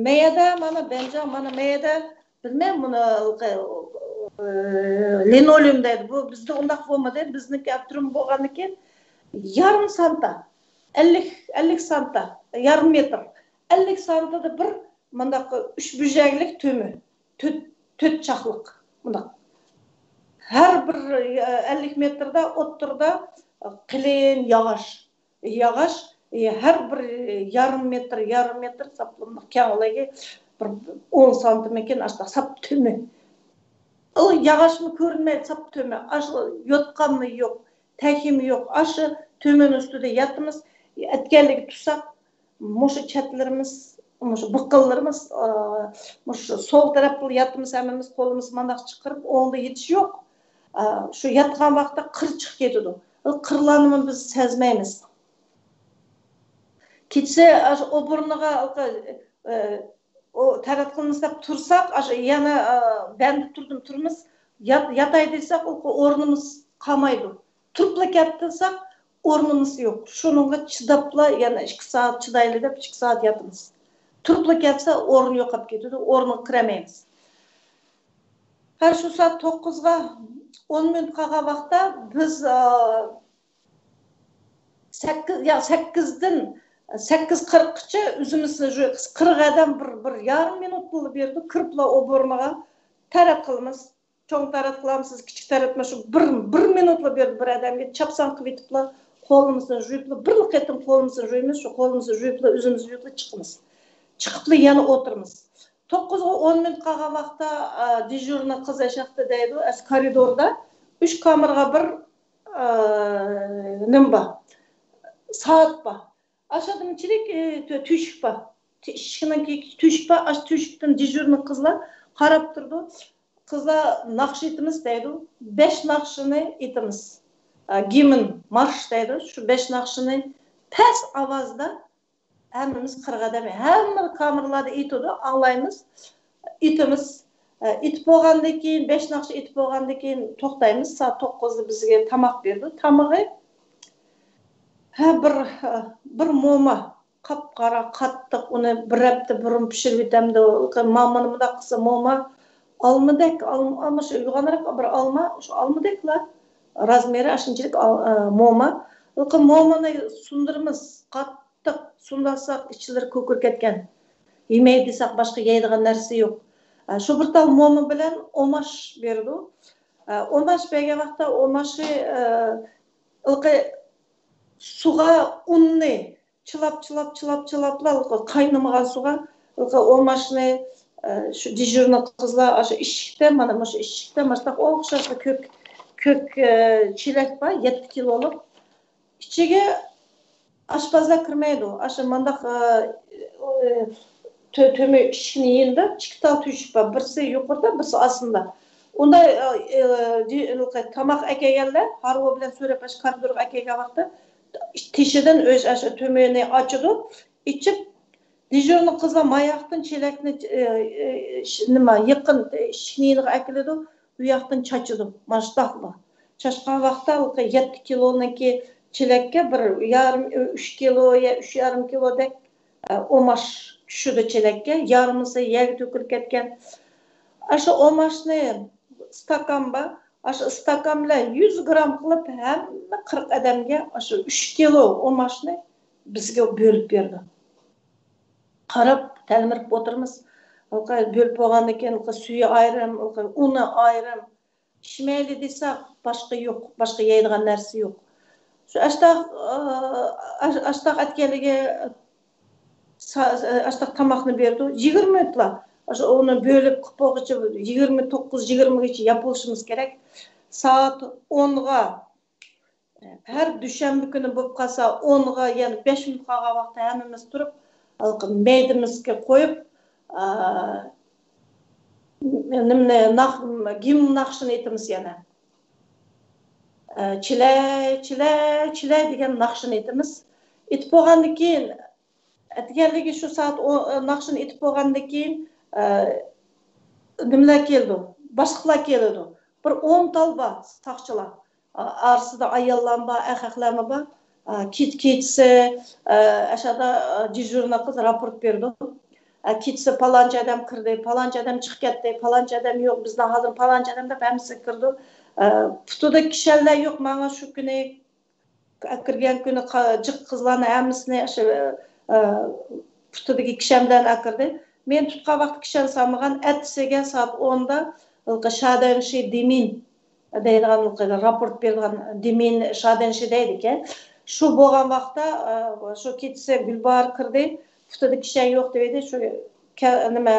مەيەدە مانا بەنجاڭ، مانا مەيەدە بىلمەيمەن، بۇنى، ئە، لىنولېئۇم دەيدۇ. بۇ بىزدە ئۇنداق بولمىدى. بىزنىڭكى ئاپتورۇم بولغاندىكىن يارىم سانتا، ئەللىك، ئەللىك سانتا، يارىم مېتىر، ئەللىك سانتىدا بىر مۇنداق ئۈچ بۇژەكلىك تۆمۈر، تۆت، تۆت چاقلىق مۇنداق. ھەر بىر، ئە، ئەللىك مېتىردا ئوتتۇرىدا قېلىن ياغاچ. ياغاچ، ئى، ھەر بىر يارىم مېتىر، يارىم مېتىر ساپلىملىق كەڭلىكى بىر ئون سانتىمكىن ئاشۇنداق ساپ تۆمۈر. ئۇ ياغاچمۇ كۆرۈنمەيدۇ، ساپ تۆمۈر. ئاشۇ يوتقانمۇ يوق، تەكىمۇ يوق. ئاشۇ تۆمۈرنىڭ ئۈستىدە ياتىمىز. ئەتكەنلىكى تۇتساق، مۇشۇ چەتلىرىمىز، مۇشۇ بۇققىلىرىمىز، ئا، مۇشۇ سول تەرەپتە ياتىمىز، ھەممىمىز قولىمىز مانداق چىقىرىپ، ئوڭدا يېتىش يوق. ئا، شۇ ياتقان ۋاقىتتا قىر چىقىپ كېتىدۇ. قىرلارنىمۇ بىز سەزمەيمىز. كېچىسى ئاشۇ ئوبورنىغا، ئە، ئۇ تەرەت قىلمىسا دەپ تۇرساق، ئاشۇ يەنە، ئە، بەندە تۇردۇم، تۇرىمىز، يات-، ياتاي دېسەك، ئۇ ئورنىمىز قالمايدۇ. تۇرۇپلا كەتتى دېسەك، ئورنىمىز يوق. شۇنىڭغا چىداپلا يەنە ئىككى سائەت چىدايلى دەپ، ئىككى سائەت ياتىمىز. تۇرۇپلا كەتسە، ئورۇن يوقاپ كېتىدۇ، ئورنىغا كىرەلمەيمىز. ھە، شۇ سائەت توققۇزغا ئون مىنۇت قالغان ۋاقىتتا بىز، ئە، سەككىز، يا، سەككىزدىن، سەككىز قىرىققىچە ئۆزىمىزنى جۇيىمىز. قىرىق ئادەم بىر، بىر يارىم مىنۇتلا بېرىدۇ، كىرىپلا ئوبورنىغا تەرەت قىلىمىز. چوڭ تەرەت قىلامسىز، كىچىك تەرەتمۇ شۇ بىر، بىر مىنۇتلا بېرىدۇ بىر ئادەمگە. چاپسان قىلىۋېتىپلا قولىمىزنى جۇيۇپلا، بىرلا قېتىم قولىمىزنى جۇيىمىز، شۇ قولىمىزنى جۇيۇپلا، ئۆزىمىزنى جۇيۇپلا چىقىمىز. چىقىپلا يەنە ئولتۇرىمىز. توققۇزغا ئون مىنۇت قالغان ۋاقىتتا، ئا، دېژۇرنىي قىز ئاشاقتا دەيدۇ، ئەس كارىدوردا ئۈچ كامېرغا بىر، ئا، نېمە بار؟ سائەت بار. ئاشاقتىمۇ چىرىك، ئى، تۆ-، تۆشۈك بار. تۆ-، ئىشىكنىڭ كېيىكى تۆشۈك بار. ئاشۇ تۆشۈكتىن دېژۇرنىي قىزلار قاراپ تۇرىدۇ. قىزلار ناخشا ئېيتىمىز دەيدۇ. بەش ناخشىنى ئېيتىمىز. ئا، گىمن، مارش دەيدۇ. شۇ بەش ناخشىنى پەس ئاۋازدا ھەممىمىز قىرىق ئادەم، ھەممە كامېرلاردا ئېيتىدۇ، ئاڭلايمىز، ئېيتىمىز. ئېيتىپ بولغاندىن كېيىن، بەش ناخشا ئېيتىپ بولغاندىن كېيىن توختايمىز. سائەت توققۇزدا بىزگە تاماق بېرىدۇ. تامىقى، ھە، بىر، بىر موما، قاپقارا، قاتتىق، ئۇنى بىر ھەپتە بۇرۇن پىشۇرۇۋېتەمدۇ. مامىنى مۇنداق قىلسا، موما، ئالمىدەك، ئالما، ئالما شۇ يوغانراق بىر ئالما، شۇ ئالمىدەكلا رازمېرى ئاشۇنچىلىك ئال-، ئە، موما. مومىنى سۇندۇرىمىز، قاتتىق سۇندۇرساق ئىچلىرى كۆكىرىپ كەتكەن. يېمەي دېسەك باشقا يەيدىغان نەرسە يوق. شۇ بىر تال موما بىلەن ئوماش بېرىدۇ. ئوماش بەرگەن ۋاقىتتا ئوماشنى ھېلىقى سۇغا ئۇننى چىلاپ، چىلاپ، چىلاپ، چىلاپلا ھېلىقى قاينىمىغان سۇغا ھېلىقى ئوماشنى، شۇ دېژۇرنىي قىزلار ئاشۇ ئىشىكتە، مانا مۇشۇ ئىشىكتە مۇشۇنداق ئوخشاشلا كۆك، كۆك چېلەك بار، يەتتە كىلولۇق. ئىچىگە ئاشپەزلەر كىرمەيدۇ. ئاشۇ مانداق، ئە، ئە، تۆ-، تۆمۈر ئىشىكنى يېنىدا ئىككى تال تۆشۈك بار. بىرسى يۇقىرىدا، بىرسى ئاستىدا. ئۇندا، ئە، ئە، جى-، تاماق ئەكەلگەندە، ھارۋا بىلەن سۆرەپ، ئاشۇ كارىدورغا ئەكەلگەن ۋاقىتتا تېشىدىن ئۆز ئاشۇ تۆمۈرنى ئاچىدۇ. ئېچىپ، دېژۇرنىي قىزلار ماياقتىن چېلەكنى، ئە، ئە، ش-، نېمە، يېقىن، ئىشىكنى يېنىغا ئەكېلىدۇ. ئۇ ياقتىن چاچىدۇ. مانا شۇنداقلا. چاچقان ۋاقىتتا ھېلىقى يەتتە كىلونىڭكى چېلەككە بىر يارىم، ئۈچ كىلو يا ئۈچ يارىم كىلودەك، ئە، ئوماش چۈشىدۇ چېلەككە. يارمىسى يەرگە تۆكۈلۈپ كەتكەن. ئاشۇ ئوماشنى ئىستاكان بار. ئاشۇ ئىستاكان بىلەن يۈز گرام قىلىپ ھەممە قىرىق ئادەمگە ئاشۇ ئۈچ كىلو ئوماشنى بىزگە بۆلۈپ بېرىدۇ. قاراپ، تەلمۈرۈپ ئولتۇرىمىز. ھېلىقى بۆلۈپ بولغاندىن كېيىن، ھېلىقى سۈيى ئايرىم، ھېلىقى ئۇنى ئايرىم. ئىچمەيلى دېسە، باشقا يوق، باشقا يەيدىغان نەرسە يوق. شۇ ئاشتاق، ئاشتاق ئەتكەنلىكى، ئاشتاق تاماقنى بېرىدۇ. يىگىرمە مىنۇتلا. شۇ ئۇنى بۆلۈپ قىلىپ بولغۇچە يىگىرمە توققۇز، يىگىرمىگىچە ياپ بولۇشىمىز كېرەك. سائەت ئونغا، ھەر دۈشەنبە كۈنى بولۇپ قالسا، ئونغا يەنە بەش مىنۇت قالغان ۋاقىتتا ھەممىمىز تۇرۇپ، ھېلىقى مەيدىمىزگە قويۇپ، ئا، نېمىنى، ناخ-، گىم ناخشىنى ئېيتىمىز يەنە. ئا، چىلە، چىلە، چىلە دېگەن ناخشىنى ئېيتىمىز. ئېيتىپ بولغاندىن كېيىن، ئەتىگەنلىكى شۇ سائەت ئون، ناخشىنى ئېيتىپ بولغاندىن كېيىن، ئا، نېمىلەر كېلىدۇ؟ باشلىقلار كېلىدۇ. بىر ئون تال بار ساقچىلار. ئارىسىدا ئاياللارمۇ بار، ئەخەقلەرمۇ بار. كېچىسى ئاشادا دېژۇرنىي قىز راپورت بېرىدۇ. كېچىسى پالانچى ئادەم كىردى، پالانچى ئادەم چىقىپ كەتتى، پالانچى ئادەم يوق، بىزدە ھازىر پالانچى ئادەم دەپ ھەممىسى كىرىدۇ. پۇتىدا كىشەنلەر يوق ماڭا شۇ كۈنى. ئەكىرگەن كۈنى جىق قىزلارنى ھەممىسىنى ئاشۇ پۇتىدىكى كىشەن بىلەن ئەكىردى. مېنى تۇتقان ۋاقتى كىشەن سالمىغان. ئەتىسىگە سائەت ئوندا شادەنشى دېمىن دەيدىغان راپورت بېرىدىغان دېمىن شادەنشى دەيدىكەن. شۇ بولغان ۋاقىتتا، ئە، شۇ كېچىسى گۈلباھار كىردى، پۇتىدا كىشەن يوق دېدى. شۇ كە-، نېمە،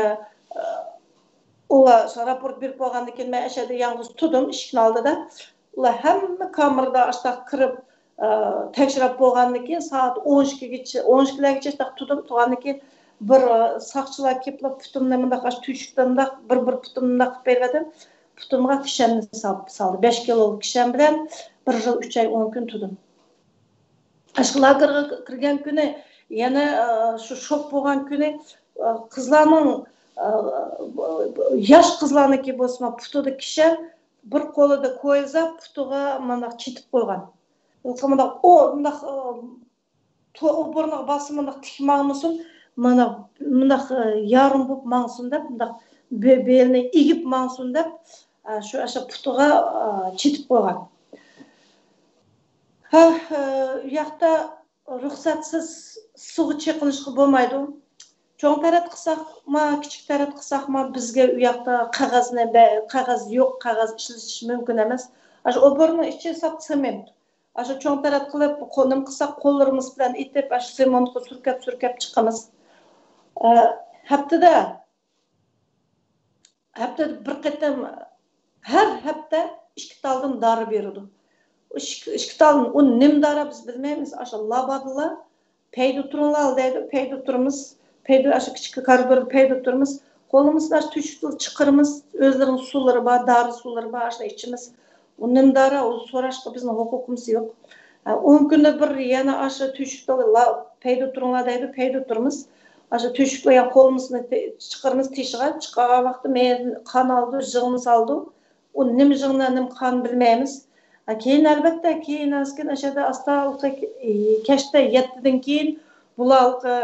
ئە، ئۇلار شۇ راپورت بېرىپ بولغاندىن كېيىن مەن ئەشەدە يالغۇز تۇردۇم ئىشىكنىڭ ئالدىدا. ئۇلار ھەممە كامېردا ئاشتاق كىرىپ، ئە، تەكشۈرۈپ بولغاندىن كېيىن سائەت ئون ئىككىگىچە، ئون ئىككىلەرگىچە ئاشتاق تۇردۇم. تۇرغاندىن كېيىن بىر، ئە، ساقچىلار كېلىپلا پۇتۇمنى مۇنداق ئاشۇ تۆشۈكتىن مۇنداق بىر، بىر پۇتۇمنى مۇنداق قىلىپ بەرگەندىن پۇتۇمغا كىشەننى ساپ سالدى. بەش كىلولۇق كىشەن بىلەن بىر يىل ئۈچ ئاي ئون كۈن تۇردۇم. ئاشۇ لاگېرغا كىرگەن كۈنى يەنە، ئە، شۇ شوك بولغان كۈنى، ئە، قىزلارنىڭ، ئە، ياش قىزلارنىڭكى بولسىمۇ پۇتىدا كىشەن، بىر قولىدا كويزا، پۇتىغا مانداق چېتىپ قويغان. مۇنداق، ئۇ مۇنداق، ئە، تو-، ئوبورنىغا بارسا مۇنداق تىك ماڭمىسۇن، مانا مۇنداق، ئە، يارىم بولۇپ ماڭسۇن دەپ، مۇنداق بې-، بېلىنى ئېگىپ ماڭسۇن دەپ، ئە، شۇ ئاشۇ پۇتىغا، ئە، چېتىپ قويغان. ھە، ئە، ئۇ ياقتا رۇخسەتسىز سۇغا چېقىلىشقا بولمايدۇ. چوڭ تەرەت قىلساقمۇ، كىچىك تەرەت قىلساقمۇ، بىزگە ئۇ ياقتا قەغەزنى بە-، قەغەز يوق، قەغەز ئىشلىتىش مۇمكىن ئەمەس. ئاشۇ ئوبورنىڭ ئىچى ساپ سېمونت. ئاشۇ چوڭ تەرەت قىلىپ، قو-، نېمە قىلساق، قوللىرىمىز بىلەن ئېتىپ، ئاشۇ سېمونتقا سۈركەپ، سۈركەپ چىقىمىز. ئە، ھەپتىدە، ھەپتىدە بىر قېتىم، ھەر ھەپتە ئىككى تالدىن دارا بېرىدۇ. ئىككى، ئىككى تالدىن، ئۇ نېمە دارا بىز بىلمەيمىز. ئاشۇ لابادىلا پەيدە تۇرۇڭلار دەيدۇ، پەيدە تۇرىمىز. پەيدە، ئاشۇ كىچىك كارىدوردا پەيدە تۇرىمىز. قولىمىزدا ئاشۇ تۆشۈكتىن چىقىرىمىز. ئۆزلىرىنىڭ سۇلىرى بار، دارا سۇلىرى بار، ئاشۇنى ئىچىمىز. ئۇ نېمە دارا، ئۇ سوراشقا بىزنىڭ ھوقۇقىمىز يوق. ھە، ئون كۈندە بىر يەنە ئاشۇ تۆشۈكتە لا-، پەيدە تۇرۇڭلار دەيدۇ، پەيدە تۇرىمىز. ئاشۇ تۆشۈكلەر يەنە قولىمىزنى تى-، چىقىرىمىز تېشىغا، چىقارغان ۋاقىتتا مەينىڭ قان ئالىدۇ، يىغنى سالىدۇ. ئۇ نېمە يىغنى، نېمە قان بىلمەيمىز. ھە، كېيىن ئەلۋەتتە، كېيىن ئەسكىن ئەشەدە ئاستا، كەچتە يەتتىدىن كېيىن بۇلار، ئە،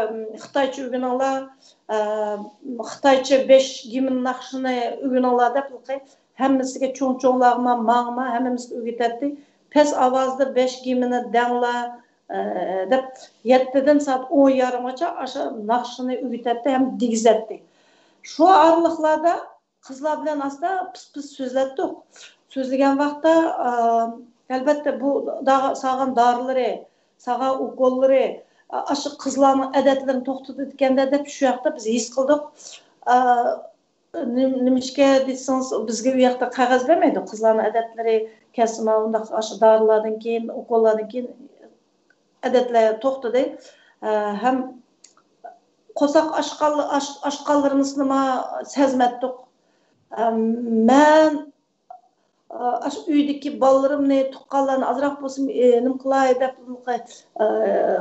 خىتايچە ئۆگىنىڭلار، ئە، خىتايچە بەش گىمىن ناخشىنى ئۆگىنىڭلار دەپ، ھەممىسىگە، چوڭ-چوڭلارغىمۇ، ماڭىمۇ، ھەممىمىزگە ئۆگىتەتتى. پەس ئاۋازدا بەش گىمىنى دەڭلار، ئە، دەپ، يەتتىدىن سائەت ئون يېرىمغىچە ئاشۇ ناخشىنى ئۆگىتەتتى ھەم دېگۈزەتتى. شۇ ئارىلىقلاردا قىزلار بىلەن ئاستا پىس-پىس سۆزلەتتۇق. سۆزلىگەن ۋاقىتتا، ئا، ئەلۋەتتە، بۇ دا-، سالغان دارىلىرى، سالغان ئوكوللىرى، ئا، ئاشۇ قىزلارنىڭ ئادەتلىرىنى توختىتىدىكەن-دە دەپ شۇ ياقتا بىز ھېس قىلدۇق. ئا، نېم-، نېمىشقا دېسىڭىز، بىزگە ئۇ ياقتا قەغەز بەرمەيدۇ. قىزلارنىڭ ئادەتلىرى كەلسىمۇ، ئۇنداق ئاشۇ دارىلاردىن كېيىن، ئوكوللاردىن كېيىن ئادەتلەر توختىدى. ئە، ھەم قورساق ئاچقان-، ئاچ-، ئاچقانلىرىمىزنىمۇ سەزمەتتۇق. ئە، مەن، ئە، ئاشۇ ئۆيدىكى بالىلىرىمنى، تۇغقانلارنى ئازراق بولسىمۇ، ئە، نېمە قىلاي دەپ، ئە،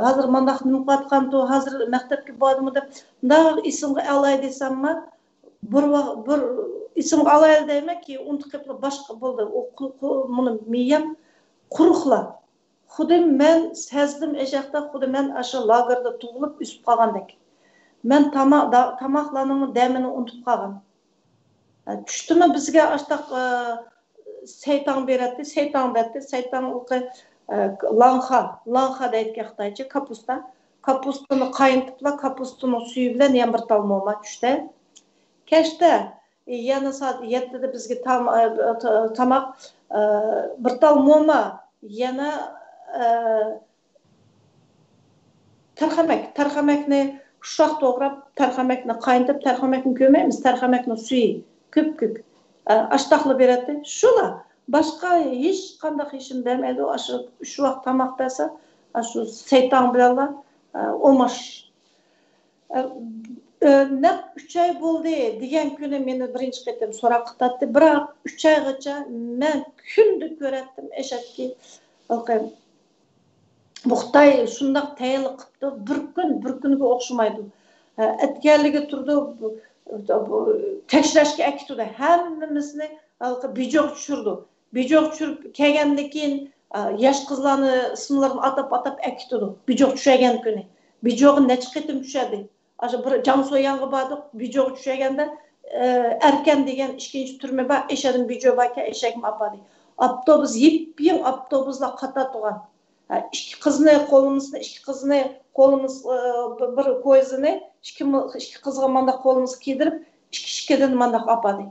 ھازىر مانداق نېمە قىلىۋاتقانتۇ، ھازىر مەكتەپكە باردىمۇ دەپ، مۇنداق ئېسىمگە ئالاي دېسەممۇ، بىر ۋاق-، بىر ئېسىمگە ئالايلى دەيمەنكى، ئۇنتۇپ قېلىپلا باشقا بولدى. ئۇ قۇ-، قۇ-، مۇنۇ مىيەم قۇرۇقلا. خۇددى مەن سەزدىم ئەشەقتە، خۇددى مەن ئاشۇ لاگېردا تۇغۇلۇپ ئۆسۈپ قالغاندەك. مەن تاما-، دا-، تاماقلارنىڭ دەمىنى ئۇنتۇپ قالغان. ئە، چۈشتىمۇ بىزگە ئاشتاق، ئە، سەيتاڭ بېرەتتى، سەيتاڭ دەتتى، سەيتاڭ ئۇقى، ئە، لاڭخا، لاڭخا دەيدىكەن خىتايچە، كاپۇستا. كاپۇستىنى قاينىتىپلا، كاپۇستىنىڭ سۈيى بىلەن يەنە بىر تال موما چۈشتە. كەچتە، ئە، يەنە سائەت يەتتىدە بىزگە تام-، ئە، تا-، تاماق، ئە، بىر تال موما، يەنە، ئە، تەرخەمەك، تەرخەمەكنى ئۇششاق توغراپ، تەرخەمەكنى قاينىتىپ، تەرخەمەكنى كۆرمەيمىز، تەرخەمەكنىڭ سۈيى كۆپكۆك. ئە، ئاشتاقلا بېرەتتى. شۇلا، باشقا ھېچقانداق ھېچنېمە بەرمەيدۇ. ئاشۇ ئۈچ ۋاق تاماق بەرسە، ئاشۇ سەيتاڭ بىلەنلا، ئە، ئوماش. ئە، ئە، نەق ئۈچ ئاي بولدى دېگەن كۈنى مېنى بىرىنچى قېتىم سوراققا تارتتى. بىراق ئۈچ ئايغىچە مەن كۈندە كۆرەتتىم ئەشەدىكى ھېلىقى بۇ خىتاي شۇنداق تەييارلىق قىپتۇ، بىر كۈن بىر كۈنگە ئوخشىمايدۇ. ئەتىگەنلىكى تۇرىدۇ، بۇ، بۇ، تەكشۈرۈشكە ئەكېتىدۇ. ھەممىمىزنى ھېلىقى بىجوغا چۈشۈرىدۇ. بىجوغا چۈشۈرۈپ كەلگەندىن كېيىن، ئا، ياش قىزلارنى ئىسىملىرىنى ئاتاپ-ئاتاپ ئەكېتىدۇ. بىجوغا چۈشەگەن كۈنى. بىجوغا نەچچە قېتىم چۈشەدى. ئاشۇ بىر جاڭسۇياڭغا باردۇق، بىجوغا چۈشەگەندە، ئە، ئەركەن دېگەن ئىككىنچى تۈرمە بار، ئەشەدىن بىجو باركەن، ئەشەگىمۇ ئاپاردى. ئاپتوبۇس، يېپيېڭى ئاپتوبۇسلار قاتار تۇرغان. ھە، ئىككى قىزنى قولىمىزنى، ئىككى قىزنى قولىمىز، ئە، بىر، بىر كويزىنى ئىككى مۇ-، ئىككى قىزغا مانداق قولىمىزغا كىيدۈرۈپ، ئىككى، ئىككىدىن مانداق ئاپاردى.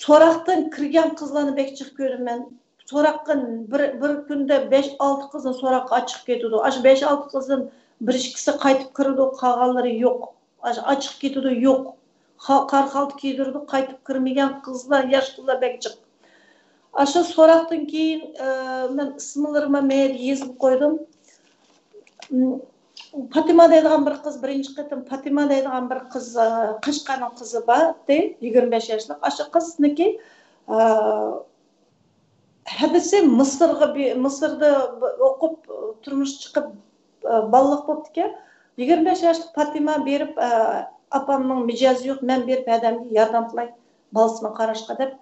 سوراقتىن كىرگەن قىزلارنى بەك جىق كۆرىمەن. سوراققا بىر، بىر كۈندە بەش، ئالتە قىزنى سوراققا ئاچىقىپ كېتىدۇ. ئاشۇ بەش، ئالتە قىزدىن بىر، ئىككىسى قايتىپ كىرىدۇ، قالغانلىرى يوق. ئاشۇ ئاچىقىپ كېتىدۇ، يوق. خا-، قارا خالتا كىيدۈرىدۇ، قايتىپ كىرمىگەن قىزلار، ياش قىزلار بەك جىق. ئاشۇ سوراقتىن كېيىن، ئە، مەن ئىسىملىرىمنى مەيلى يېزىپ قويدۇم. م، پاتىما دەيدىغان بىر قىز، بىرىنچى قېتىم پاتىما دەيدىغان بىر قىز، ئە، قەشقەرنىڭ قىزى بار ئىدى، يىگىرمە بەش ياشلىق. ئاشۇ قىزنىڭكى، ئە، ھەدىسى مىسىرغا بى-، مىسىردا ب-، ئوقۇپ، تۇرمۇش چىقىپ، ئە، بالىلىق بوپتىكەن. يىگىرمە بەش ياشلىق پاتىما بېرىپ، ئە، ئاپامنىڭ مىجەزى يوق، مەن بېرىپ ھەدەمگە ياردەم قىلاي، بالىسىنى قاراشقا دەپ،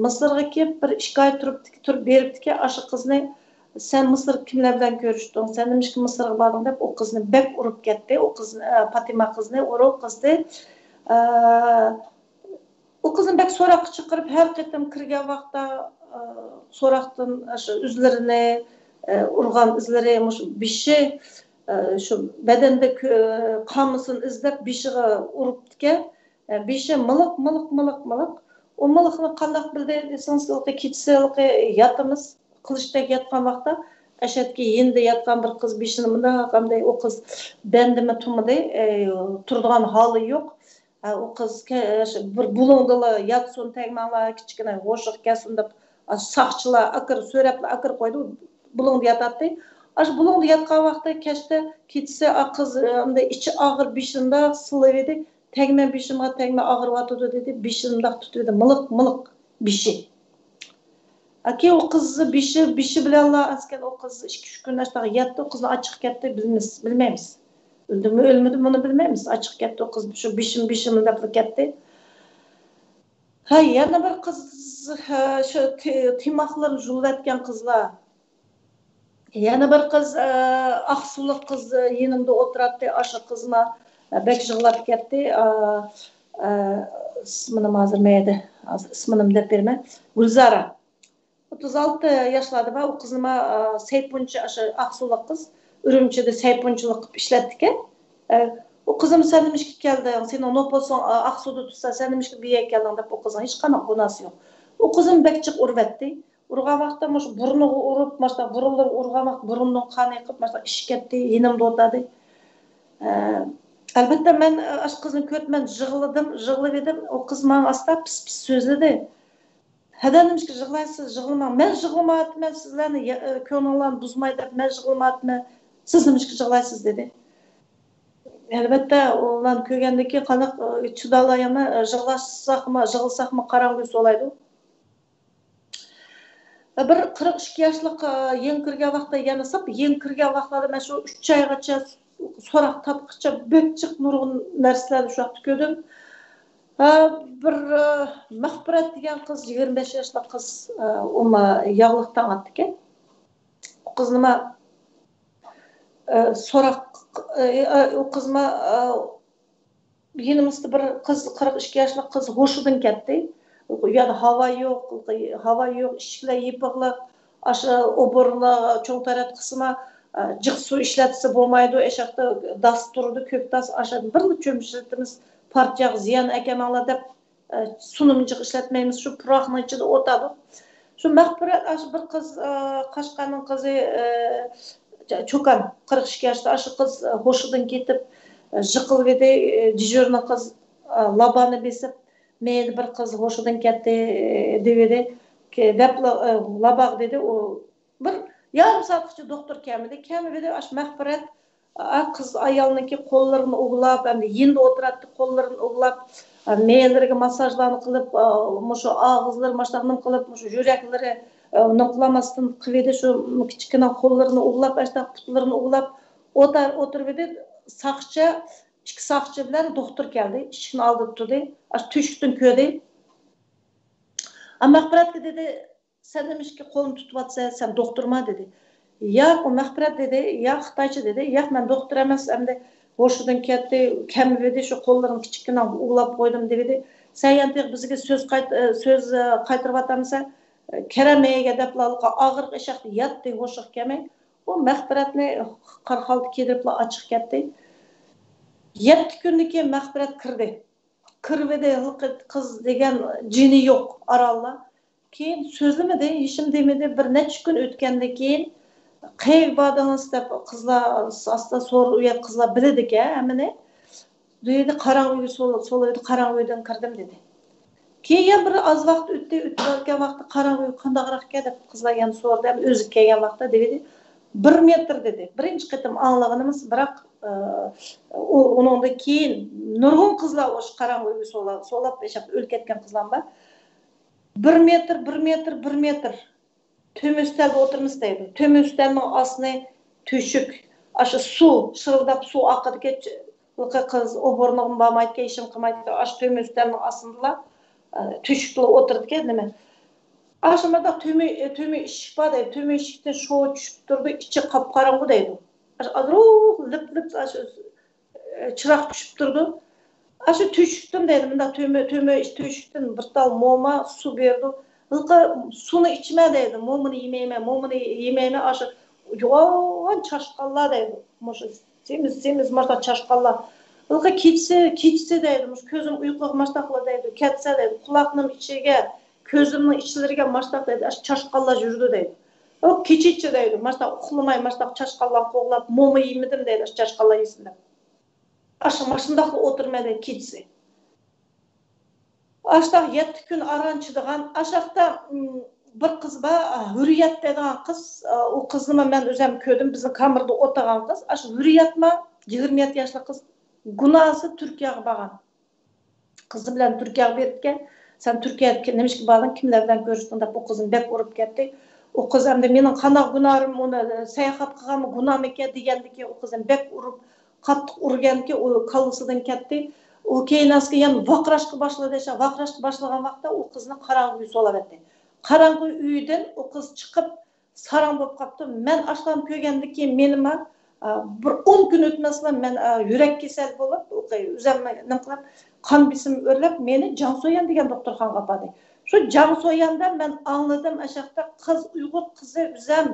مىسىرغا كېلىپ بىر ئىككى ئاي تۇرۇپتىكەن، تۇرۇپ بېرىپتىكەن. ئاشۇ قىزنى، «سەن مىسىردا كىملەر بىلەن كۆرۈشتۈڭ؟ سەن نېمىشقا مىسىرغا باردىڭ؟» دەپ، ئۇ قىزنى بەك ئۇرۇپ كەتتى. ئۇ قىزنى، ئە، پاتىما قىزنى ئۇرۇپ، قىزنى، ئە، ئۇ قىزنى بەك سوراققا چىقىرىپ، ھەر قېتىم كىرگەن ۋاقىتتا، ئە، سوراقتىن ئاشۇ ئىزلىرىنى، ئە، ئۇرغان ئىزلىرى، مۇشۇ بېشى، ئە، شۇ بەدەندە كۆ-، قالمىسۇن ئىزدەپ بېشىغا ئۇرۇپتىكەن. ئە، بېشى مىلىق، مىلىق، مىلىق، مىلىق. ئۇ مىلىقنى قانداق بىلدى دېسىڭىز، ھېلىقى كېچىسى ھېلىقى ياتىمىز، قىلىشتەك ياتقان ۋاقىتتا، ئەشەدىكى يېنىدا ياتقان بىر قىز بېشىنى مۇنداق قامداي، ئۇ قىز بەندىمۇ تۇمىدى، ئە، تۇرىدىغان ھالى يوق. ئە، ئۇ قىز كە-، بىر بۇلۇڭدىلا ياتسۇن، تەگمەڭلار، كىچىككىنە ھوشىغا كەلسۇن دەپ، ئە، ساقچىلار ئاكىرىپ، سۆرەپلا ئاكىرىپ قويدى، بۇلۇڭدا ياتاتتى. ئاشۇ بۇلۇڭدا ياتقان ۋاقىتتا كەچتە، كېچىسى ئا قىز، ئە، ئىچى ئاغرىپ بېشىنى سىلىۋىدى. «تەگمە بېشىمغا، تەگمە، ئاغرىۋاتىدۇ» دېدى. بېشىنى مۇنداق تۇتۇۋېدى. مىلىق، مىلىق بېشى. ئاكى ئۇ قىز بېشى، بېشى بىلەنلا ئەسكەن ئۇ قىز ئىككى، ئۈچ كۈن ئاشتاق ياتتى. ئۇ قىزنى ئاچىقىپ كەتتى. بىلمىس-، بىلمەيمىز. ئۆلدىمۇ، ئۆلمىدىمۇ، بۇنى بىلمەيمىز. ئاچىقىپ كەتتى ئۇ قىز. شۇ بېشىم، بېشىم دەپلا كەتتى. ھە، يەنە بىر قىز، ھە، شۇ تى-، تىماقلىرىنى جۇلۇۋەتكەن قىزلار. يەنە بىر قىز، ئە، ئاقسۇلۇق قىز يېنىمدا ئولتۇراتتى. ئاشۇ قىزما بەك يىغلاپ كەتتى. ئە، ئە، ئىسمىنىمۇ ھازىر مەيدە، ھازىر ئىسمىنىمۇ دەپ بېرىمەن. گۈلزارا. ئوتتۇز ئالتە ياشلاردا بار. ئۇ قىزنىما، ئە، سەيپۇنچى، ئاشۇ ئاقسۇلۇق قىز ئۈرۈمچىدە سەيپۇنچىلىق قىلىپ ئىشلەپتىكەن. ئە، ئۇ قىزىم، سەن نېمىشقا كەلدىڭ؟ سېنىڭ نوپۇسۇڭ ئاقسۇدا تۇرسا، سەن نېمىشقا بۇ يەرگە كەلدىڭ؟ دەپ ئۇ قىزنىڭ ھېچقانداق گۇناھسى يوق. ئۇ قىزىم بەك جىق ئۇرۇۋەتتى. ئۇرغان ۋاقىتتا مۇشۇ بۇرنىغا ئۇرۇپ، ماشۇنداق بۇرۇنلىرىغا ئۇرغان ۋاقىت بۇرنىدىن قان ئېقىپ، ماشۇنداق ئىششىپ كەتتى، يېنىمدا ئولتۇردى. ئە، ئەلۋەتتە، مەن ئاشۇ قىزنى كۆرۈپ، مەن يىغلىدىم، يىغلىۋىدىم. ئۇ قىز ماڭا ئاستا پىس پىس سۆزلىدى. ھەدە، نېمىشقا يىغلايسىز؟ يىغلىماڭ. مەن يىغلىماياتىمەن، سىزلەرنى يا-، ئە، كۆڭلۈڭلارنى بۇزماي دەپ مەن يىغلىماياتىمەن. سىز نېمىشقا يىغلايسىز؟ دېدى. ئەلۋەتتە، ئۇلارنى كۆرگەندىن كېيىن قانداق، ئە، چىدالايمەن، ئە، يىغلاشساقمۇ، يىغلىساقمۇ قاراڭغۇ سولايدۇ. بىر قىرىق ئىككى ياشلىق، ئە، يېڭى كىرگەن ۋاقىتتا، يەنە ساپ يېڭى كىرگەن ۋاقىتلاردا مەن شۇ ئۈچ ئايغىچە سوراق تاپقىچە بەك جىق نۇرغۇن نەرسىلەرنى شۇ ۋاقىتتا كۆردۈم. ھە، بىر، ئە، مەغپىرەت دېگەن قىز، يىگىرمە بەش ياشلىق قىز، ئە، ئۇما ياغلىق تاڭاتتىكەن. ئۇ قىزنىما، ئە، سوراق، ئە، ئە، ئۇ قىزما، ئە، يېنىمىزدا بىر قىز، قىرىق ئىككى ياشلىق قىز ھوشىدىن كەتتى. ئۇ يەردە ھاۋا يوق، ھاۋا يوق، ئىشىكلەر يېپىقلىق، ئاشۇ ئوبورنا چوڭ تەرەت قىسما، ئە، جىق سۇ ئىشلەتسە بولمايدۇ، ئەشەقتە داس تۇرىدۇ، كۆك داس، ئاشۇ بىرلا چۆمۈچلىتىمىز، پارچىغا زىيان ئەكەلمەڭلار دەپ، ئە، سۇنىمۇ جىق ئىشلەتمەيمىز، شۇ پۇراقنىڭ ئىچىدە ئولتۇردۇق. شۇ مەغپىرەت، ئاشۇ بىر قىز، ئە، قەشقەرنىڭ قىزى، ئە، چوكان، قىرىق ئىككى ياشتا، ئاشۇ قىز، ئە، ھوشىدىن كېتىپ، ئە، يىقىلىۋىدى، ئە، دېژۇرنىي قىز، ئە، لابانى بېسىپ، مەيدە بىر قىز ھوشىدىن كەتتى، ئە، دېۋىدى. كە-، دەپلا، ئە، لاباغ دېدى، ئۇ بىر يارىم سائەتكىچە دوختۇر كەلمىدى. كەلمىۋىدى، ئاشۇ مەغپىرەت، ئا، قىز ئايالنىڭكى قوللىرىنى ئۇۋىلاپ، ئەمدى يېنىدا ئولتۇراتتى، قوللىرىنى ئۇۋىلاپ، ئا، مېيەلىرىگە ماسساژلارنى قىلىپ، ئا، مۇشۇ ئاغزىلىرى ماشۇنداق نېمە قىلىپ، مۇشۇ يۈرەكلىرى، ئا، نېمە قىلالماستىن قىلىۋىدى، شۇ كىچىككىنە قوللىرىنى ئۇۋىلاپ، ئاشۇنداق پۇتلىرىنى ئۇۋىلاپ ئولتۇر-، ئولتۇرۇۋىدى. ساقچى، ئىككى ساقچى بىلەن دوختۇر كەلدى، ئىشىكنىڭ ئالدىدا تۇردى، ئاشۇ تۆشۈكتىن كۆردى. ئا، مەغپىرەتكە دېدى، سەن نېمىشقا قولنى تۇتۇۋاتىسەن، سەن دوختۇرما؟ دېدى. ياق، ئۇ مەغپىرەت دېدى، ياق، خىتايچە دېدى. ياق، مەن دوختۇر ئەمەس، ئەمدى ھوشىدىن كەتتى، كەممىۋىدى، شۇ قوللىرىنى كىچىككىنە ئۇۋىلاپ قويدۇم دېۋىدى. سەن يەنە تېخى بىزگە سۆز قايت-، سۆز قايتۇرۇۋاتامسەن؟ كەرەم مەيگە دەپلا ئاغرىق ئېشەقتە ياتتى، ھوشىغا كەلمەي. ئۇ مەغپىرەتنى قارا خالتا كىيدۈرۈپلا ئاچىقىپ كەتتى. يەتتە كۈندىن كېيىن مەغپىرەت كىردى. كىرىۋىدى، ھېلىقى قىز دېگەن جېنى يوق ئارانلا. كېيىن سۆزلىمىدى، ھېچنېمە دېمىدى. بىر نەچچە كۈن ئۆتكەندىن كېيىن، «قەيەرگە باردىڭىز؟» دەپ قىزلار ئاستا سور-، ئۇ يەر قىزلار بىلىدىكەن ھەممىنى. دېدى، «قاراڭغۇ ئۆيگە سول-، سول ئۆيدە قاراڭغۇ ئۆيدىن كىردىم» دېدى. كېيىن يەنە بىر ئاز ۋاقىت ئۆتتى، ئۆتۈپ كەتكەن ۋاقىتتا، «قاراڭغۇ ئۆي قانداقراق ئىكەن؟» دەپ قىزلار يەنە سورىدى. ھەم ئۆزى كەلگەن ۋاقىتتا دېدى، «بىر مېتىر» دېدى. بىرىنچى قېتىم ئاڭلىغىنىمىز، بىراق، ئە، ئۇ، ئۇنىڭدىن كېيىن نۇرغۇن قىزلار ئوشۇ قاراڭغۇ ئۆيگە سولا-، سولاپ ياشاپ ئۆلۈپ كەتكەن قىزلار بار. «بىر مېتىر، بىر مېتىر، بىر مېتىر. تۆمۈر ئۈستەلدە ئولتۇرىمىز» دەيدۇ. تۆمۈر ئۈستەلنىڭ ئاستى تۆشۈك. ئاشۇ سۇ، شىرىلداپ سۇ ئاقىدىكەن، قىز ئوبورنىغىمۇ بارمايدىكەن، ھېچنېمە قىلمايدىكەن. ئاشۇ تۆمۈر ئۈستەلنىڭ ئاستىدىلا، ئە، تۆشۈكتىلا ئولتۇرىدىكەن، نېمە. ئاشۇ مۇنداق تۆمۈر، تۆمۈر ئىشىك بار دەيدۇ. تۆمۈر ئىشىكتىن شو چۈشۈپ تۇرىدۇ، ئىچى قاپقاراڭغۇ دەيدۇ. ئاشۇ ئازراق لىپ-لىپ، ئاشۇ چىراغ چۈشۈپ تۇرىدۇ. ئاشۇ تۆشۈكتىن دەيدۇ، مۇنداق تۆمۈر، تۆمۈر تۆشۈكتىن بىر تال موما سۇ بېرىدۇ. ھېلىقى سۇنى ئىچىمەن دەيدۇ، مومىنى يېمەيمەن، مومىنى يېمەيمەن، ئاشۇ يوغان چاشقانلار دەيدۇ. مۇشۇ سېمىز، سېمىز مۇشۇنداق چاشقانلار. ھېلىقى كېچىسى، كېچىسى دەيدۇ، مۇشۇ كۆزۈم ئۇيقۇغا مۇشۇنداقلا دەيدۇ، كەتسە دەيدۇ، قۇلاقنىڭ ئىچىگە، كۆزۈمنىڭ ئىچلىرىگە مۇشۇنداق دەيدۇ، ئاشۇ چاشقانلار يۈرىدۇ دەيدۇ. ئۇ كېچىچە دەيدۇ، مۇشۇنداق ئۇخلىماي، مۇشۇنداق چاشقانلارنى قوغلاپ، موما يېمىدىم دەيدۇ، ئاشۇ چاشقانلار يېسۇن دەپ. ئاشۇ ماشۇنداقلا ئولتۇرىمەن دەيدۇ كېچىسى. ئاشۇنداق يەتتە كۈن ئاران چىدىغان، ئاشاقتا، ئىم، بىر قىز بار، ھۈررىيەت دەيدىغان قىز، ئۇ قىزنىمۇ مەن ئۆزۈم كۆردۈم، بىزنىڭ كامېردا ئولتۇرغان قىز. ئاشۇ ھۈررىيەتمۇ يىگىرمە يەتتە ياشلىق قىز، گۇناھسىز تۈركىيەگە بارغان. قىزى بىلەن تۈركىيەگە بېرىپتىكەن. سەن تۈركىيەگە نېمىشقا باردىڭ، كىملەر بىلەن كۆرۈشتۈڭ دەپ ئۇ قىزنى بەك ئۇرۇپ كەتتى. ئۇ قىز ئەمدى مېنىڭ قانداق گۇناھىم، ئۇنى ساياھەت قىلغانمۇ گۇناھمىكەن دېگەندىكىن ئۇ قىزنى بەك ئۇرۇپ، قاتتىق ئۇرغەنكى ئۇ كاللىسىدىن كەتتى. ئۇ كېيىن ئەسكى يەنە ۋارقىراشقا باشلىدى. ۋارقىراشقا باشلىغان ۋاقىتتا ئۇ قىزنى قاراڭغۇ ئۆيگە سولاۋەتتى. قاراڭغۇ ئۆيدىن ئۇ قىز چىقىپ، ساراڭ بولۇپ قاپتۇ. مەن ئاشۇلارنى كۆرگەندىن كېيىن مېنىمۇ، ئا، بىر ئون كۈن ئۆتمەسلا مەن، ئا، يۈرەك كېسەل بولۇپ، ئۆزۈمنى نېمە قىلىپ، قان بېسىمىم ئۆرلەپ، مېنى جاڭسويۈەن دېگەن دوختۇرخانىغا ئاپاردى. شۇ جاڭسويۈەندە مەن ئاڭلىدىم، ئاشۇ ياقتا قىز، ئۇيغۇر قىزى ئۆزۈم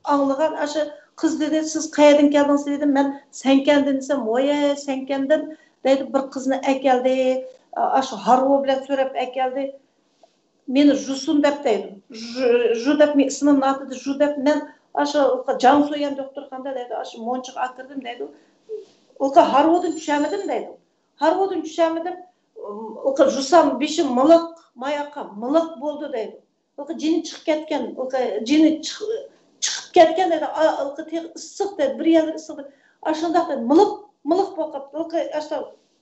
ئاڭلىغان، ئاشۇ قىز دېدى، سىز قەيەردىن كەلدىڭىز دېدىم. مەن سەنكەندىن دېسەم، ۋاي سەنكەندىن دەيدۇ، بىر قىزنى ئەكەلدى، ئاشۇ ھارۋا بىلەن سۆرەپ ئەكەلدى. مېنى ژۇسۇن دەپ دەيدۇ. ژۇ، ژۇ دەپ مېنى ئىسمىمنى ئاتىدى، ژۇ دەپ. مەن ئاشۇ جاڭسۇيەن دوختۇرخانىدا دەيدۇ، ئاشۇ مونچىغا ئاكىردىم دەيدۇ. ئۇ ھارۋىدىن چۈشەلمىدىم دەيدۇ. ھارۋىدىن چۈشەلمىدىم. ئۇ ژۇسام بېشىم مىلىق، ماياققا مىلىق بولدى دەيدۇ. ھېلىقى جېنى چىقىپ كەتكەن، ھېلىقى جېنى چىق-، چىقىپ كەتكەن دەيدۇ. ئا، ھېلىقى تېخى ئىسسىق دەيدۇ، بىر يەرلىرى ئىسسىق دەيدۇ. ئاشۇنداق دەيدۇ، مىلىق، مىلىق بولۇپ قاپتۇ. ھېلىقى ئاشتا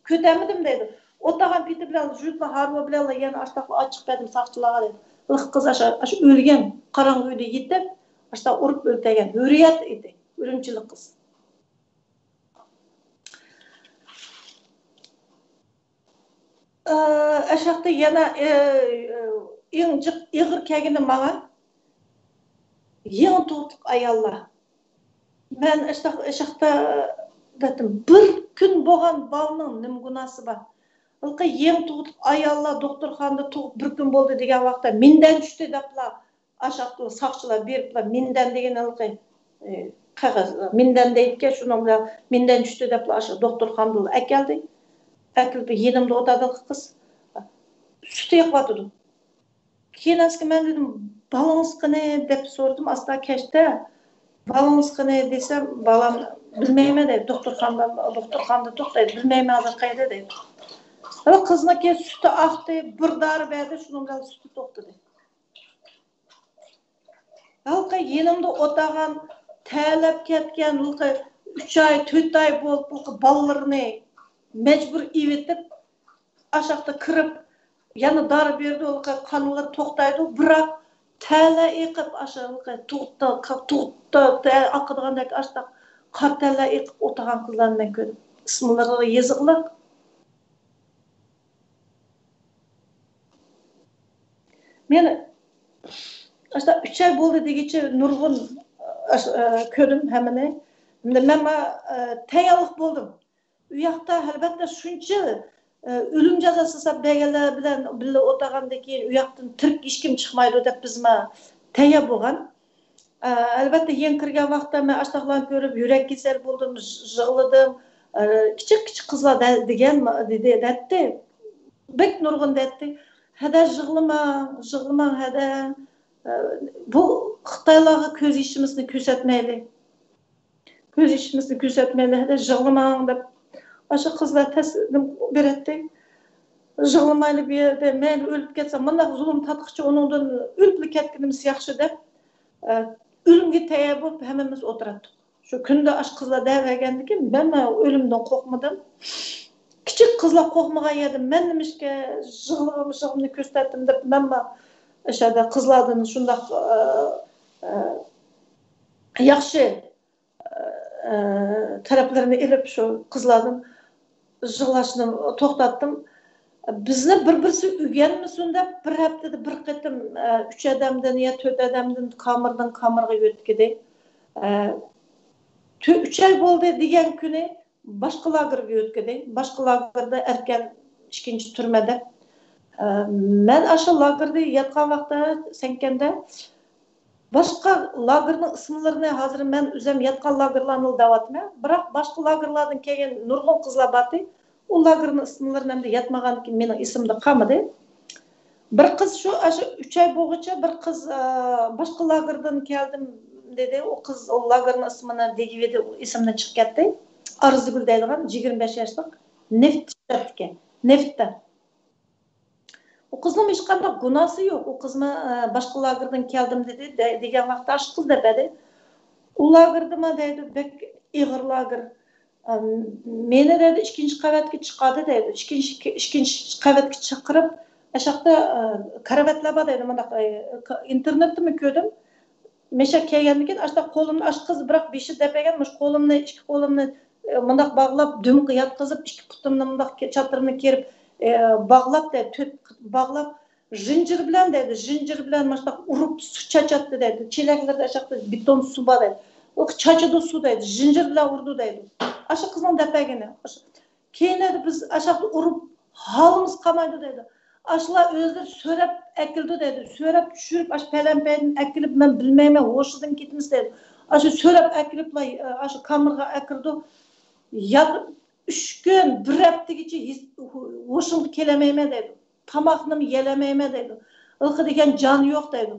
كۆتەرمىدىم دەيدۇ. ئولتۇرغان پېتى بىلەن ژۇتلا ھارۋا بىلەن يەنە ئاشتاقلا ئاچچىق بەردىم ساقچىلارغا دەيدۇ. ھېلىقى قىز ئاشا، ئاشۇ ئۆلگەن قاراڭغۇ ئۆيدە يېتىپ، ئاشتا ئۇرۇپ ئۆلتۈرگەن. ھۆرىيەت ئىدى، ئۈرۈمچىلىك قىز. ئاشاقتا يەنە، ئە، ئەڭ جىق، ئېغىر كەلگىنى ماڭا يېڭى تۇغۇتلۇق ئاياللار. مەن ئاشاق-، ئاشاقتا دەتتىم، بىر كۈن بولغان بالىنىڭ نېمە گۇناھسى بار؟ ھېلىقى يېڭى تۇغۇتلۇق ئاياللار دوختۇرخانىدا تۇغۇپ بىر كۈن بولدى دېگەن ۋاقىتتا مىندەن چۈشتى دەپلا ئاشاقتىن ساقچىلار بېرىپلا مىندەن دېگەن ھېلىقى، ئى، قەغەز، مىندەن دەيدىكەن، شۇنىڭ بىلەن مىندەن چۈشتى دەپلا ئاشۇ دوختۇرخانىدىن ئەكەلدى. ئەكېلىپ يېنىمدا ئولتۇردى قىز. سۈت ئېقىۋاتىدۇ. كېيىن ئەسكى مەن دېدىم، بالىڭىز قېنى دەپ سورىدىم ئاستا كەچتە. بالىڭىز قېنى دېسەم، بالام بىلمەيمەن دەيدۇ، دوختۇرخانىدا، دوختۇرخانىدا تۇق دەيدۇ، بىلمەيمەن ھازىر قەيەردە دەيدۇ. ھە، قىزنىڭكى سۈتى ئاقتى، بىر دارا بەردى، شۇنىڭ بىلەن سۈتى توختىدى. ھېلىقى يېنىمدا ئولتۇرغان، تەرلەپ كەتكەن، ھېلىقى ئۈچ ئاي، تۆت ئاي بولۇپ، ھېلىقى بالىلىرىنى مەجبۇر ئېۋىتىپ، ئاشاقتا كىرىپ، يەنە دارا بېرىدۇ، ھېلىقى قانلىرى توختايدۇ، بىراق تەرلەر ئېقىپ، ئاشۇ ھېلىقى تۇغۇتتا، تۇغۇتتا ئاقىدىغاندەك ئاشۇنداق قارا تەرلەر ئېقىپ ئولتۇرغان قىزلارنى مەن كۆردۈم. ئىسىملىرى يېزىقلىق. مەن ئاشۇنداق ئۈچ ئاي بولدى دېگۈچە نۇرغۇن، ئاش-، ئە، كۆردۈم ھەممىنى. ئەمدى مەن ما-، ئە، تەييارلىق بولدۇم. ئۇ ياقتا، ئەلۋەتتە، شۇنچە، ئە، ئۆلۈم جازاسى ساپ دېگەنلەر بىلەن بىللە ئولتۇرغاندىن كېيىن، ئۇ ياقتىن تىرىك ھېچكىم چىقمايدۇ دەپ بىز ما تەييار بولغان. ئە، ئەلۋەتتە، يېڭى كىرگەن ۋاقىتتا مەن ئاشتاقلارنى كۆرۈپ يۈرەك كېسەل بولدۇم، يىغلىدىم. ئە، كىچىك، كىچىك قىزلار دە-، دېگەن دېدى، دەتتى. بەك نۇرغۇن دەتتى. ھەدە، يىغلىماڭ، يىغلىماڭ، ھەدە. ئە، بۇ خىتايلارغا كۆز يېشىمىزنى كۆرسەتمەيلى. كۆز يېشىمىزنى كۆرسەتمەيلى، ھەدە، يىغلىماڭ دەپ. ئاشۇ قىزلار تەسلىم بېرەتتى. يىغلىمايلى بۇ يەردە، مەيلى ئۆلۈپ كەتسە، مۇنداق زۇلۇم تارتقۇچە ئۇنىڭدىن ئۆلۈپلا كەتكىنىمىز ياخشى دەپ، ئە، ئۆلۈمگە تەييار بولۇپ ھەممىمىز ئولتۇراتتۇق. شۇ كۈندە ئاشۇ قىزلار دەۋەرگەندىكىن مەنمۇ ئۆلۈمدىن قورقمىدىم. كىچىك قىزلار قورقمىغان يەردە مەن نېمىشقا يىغلىغىنىمنى كۆرسەتتىم دەپ مەنمۇ ئاشۇ يەردە قىزلاردىن شۇنداق، ئە، ئە، ياخشى، ئە، تەرەپلىرىنى ئېلىپ، شۇ قىزلاردىن يىغلاشنى توختاتتىم. بىزنى بىر-بىرسى ئۆگەنمىسۇن دەپ، بىر ھەپتىدە بىر قېتىم، ئە، ئۈچ ئادەمدىن يا تۆت ئادەمدىن كامېردىن كامېرغا يۆتكىدى. ئە، تۆ-، ئۈچ ئاي بولدى دېگەن كۈنى باشقا لاگېرغا يۆتكىدى. باشقا لاگېردا ئەركەن ئىككىنچى تۈرمە دەپ. ئە، مەن ئاشۇ لاگېردا ياتقان ۋاقىتتا سەنكەندە باشقا لاگېرنىڭ ئىسىملىرىنى ھازىر مەن ئۆزۈم ياتقان لاگېرلارنى دەۋاتىمەن. بىراق باشقا لاگېرلاردىن كەلگەن نۇرغۇن قىزلار باردى. ئۇ لاگېرنىڭ ئىسىملىرىنى ئەمدى ياتمىغاندىكىن مېنىڭ ئېسىمدە قالمىدى. بىر قىز شۇ، ئاشۇ ئۈچ ئاي بولغۇچە بىر قىز، ئە، باشقا لاگېردىن كەلدىم دېدى. ئۇ قىز ئۇ لاگېرنىڭ ئىسمىنى دېگىۋىدى، ئۇ ئېسىمدىن چىقىپ كەتتى. ئارزۇگۈل دەيدىغان يىگىرمە بەش ياشلىق نېفىت ئىشلەپتىكەن. نېفىتتا. ئۇ قىزنىڭ ھېچقانداق گۇناھسى يوق. ئۇ قىزمۇ، ئە، باشقا لاگېردىن كەلدىم دېدى، دە-، دېگەن ۋاقىتتا ئاشۇ قىز دەپ بەردى. ئۇ لاگېردىمۇ دەيدۇ، بەك ئېغىر لاگېر. ئەم، مېنى دەيدۇ، ئىككىنچى قەۋەتكە چىقاردى دەيدۇ. ئىككىنچى، ئىككىنچى قەۋەتكە چىقىرىپ، ئاشاقتا، ئە، كارىۋاتلار بار دەيدۇ، مۇنداق، ئە، ك-، ئىنتېرنېتتىمۇ كۆردۈم. مەشەگە كەلگەندىن كېيىن، ئاشتا قولۇمنى، ئاشۇ قىز بىراق بېشى دەپ بەرگەن، مۇشۇ قولۇمنى، ئىككى قولۇمنى، ئە، مۇنداق باغلاپ، دۈمگە ياتقۇزۇپ، ئىككى پۇتۇمنى مۇنداق كە-، چاتىرىمنى كېرىپ، ئە، باغلاپ، دە-، تۆت باغلاپ، زىنجىر بىلەن دەيدۇ، زىنجىر بىلەن مۇشۇنداق ئۇرۇپ سۇ چاچاتتى دەيدۇ. چېلەكلىرىدە ئاشاقتا بېتون سۇ بار دەيدۇ. ئۇ چاچىدۇ سۇ دەيدۇ، زىنجىر بىلەن ئۇردى دەيدۇ. ئاشۇ قىزنىڭ دەپ بەرگىنى. كېيىن دەيدۇ، بىز ئاشاقتا ئۇرۇپ ھالىمىز قالمايدۇ دەيدۇ. ئاشۇلار ئۆزلىرى سۆرەپ ئەكېلىدۇ دەيدۇ. سۆرەپ چۈشۈرۈپ، ئاشۇ پەلەن پەيدىن ئەكېلىپ، مەن بىلمەيمەن، ھوشىدىن كېتىمىز دەيدۇ. ئاشۇ سۆرەپ ئەكىرىپلا، ئاشۇ كامېرغا ئەكىرىدۇ. يات-، ئۈچ كۈن، بىر ھەپتىگىچە ھېس-، ھوشۇمغا كېلەلمەيمەن دەيدۇ. تاماقنىمۇ يېيەلمەيمەن دەيدۇ. ھېلىقى دېگەن جان يوق دەيدۇ.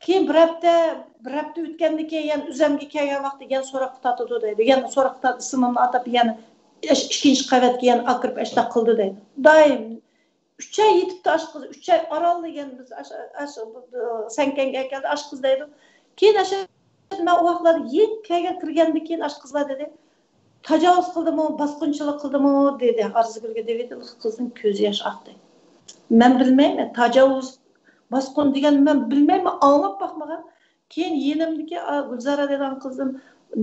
كېيىن بىر ھەپتە، بىر ھەپتە ئۆتكەندىن كېيىن يەنە ئۆزەمگە كەلگەن ۋاقىتتا يەنە سوراققا تارتىدۇ دەيدۇ. يەنە سوراققا تارتىپ ئىسمىمنى ئاتاپ يەنە ئىش-، ئىككىنچى قەۋەتكە يەنە ئاكىرىپ ئاشۇنداق قىلدى دەيدۇ. دائىم ئۈچ ئاي يېتىپتۇ ئاشۇ قىز، ئۈچ ئاي ئاران دېگەن بىز ئاش-، ئاش-، سەنكەنگە ئەكەلدى ئاشۇ قىز دەيدۇ. كېيىن ئاشۇ مەن ئۇ ۋاقىتلاردا يېڭى كەلگەن كىرگەندىن كېيىن ئاشۇ قىزلار دېدى، تاجاۋۇز قىلدىمۇ، باسقۇنچىلىق قىلدىمۇ دېدى. ئارزۇگۈلگە دېۋىدى، قىزنىڭ كۆز ياش ئاقتى. مەن بىلمەيمەن، تاجاۋۇز، باسقۇن دېگەن مەن بىلمەيمەن، ئاڭلاپ باقمىغان. كېيىن يېنىمدىكى، ئا، گۈلزارا دېگەن قىزىم،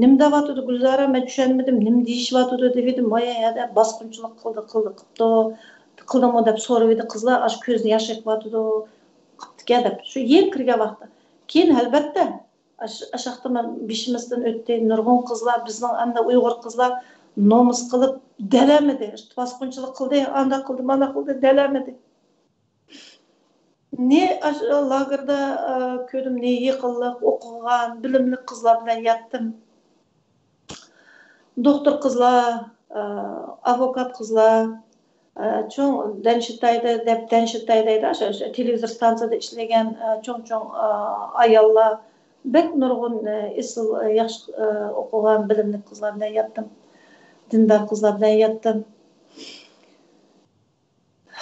نېمە دەۋاتىدۇ گۈلزارا، مەن چۈشەنمىدىم، نېمە دېيىشىۋاتىدۇ دېۋىدىم. ۋاي، ھەدە باسقۇنچىلىق قىلدى، قىلدى، قىپتۇ، قىلدىمۇ دەپ سورىۋىدى قىزلار، ئاشۇ كۆزىنى ياش ئېقىۋاتىدۇ، قىپتىكەن دەپ. شۇ يېڭى كىرگەن ۋاقىتتا. كېيىن ئەلۋەتتە، ئاش-، ئاشاقتا مەن بېشىمىزدىن ئۆتتى. نۇرغۇن قىزلار، بىزنىڭ ئەمدى ئۇيغۇر قىزلار نومۇس قىلىپ دەلەمىدى. باسقۇنچىلىق قىلدى، ئانداق قىلدى، مانداق قىلدى، دەلەمىدى. نى ئاشۇ لاگېردا، ئا، كۆردۈم، نى يېقىنلىق، ئوقۇغان، بىلىملىك قىزلار بىلەن ياتتىم. دوختۇر قىزلار، ئا، ئاۋوكات قىزلار، ئا، چوڭ دەنشىتايدا دەپ، دەنشىتاي دەيدۇ، ئاشۇ، ئاشۇ تېلېۋىزور ستانسىيەدە ئىشلىگەن، ئا، چوڭ-چوڭ، ئا، ئاياللار، بەك نۇرغۇن، ئا، ئېسىل، ئا، ياخشى، ئا، ئوقۇغان، بىلىملىك قىزلار بىلەن ياتتىم. دىندار قىزلار بىلەن ياتتىم.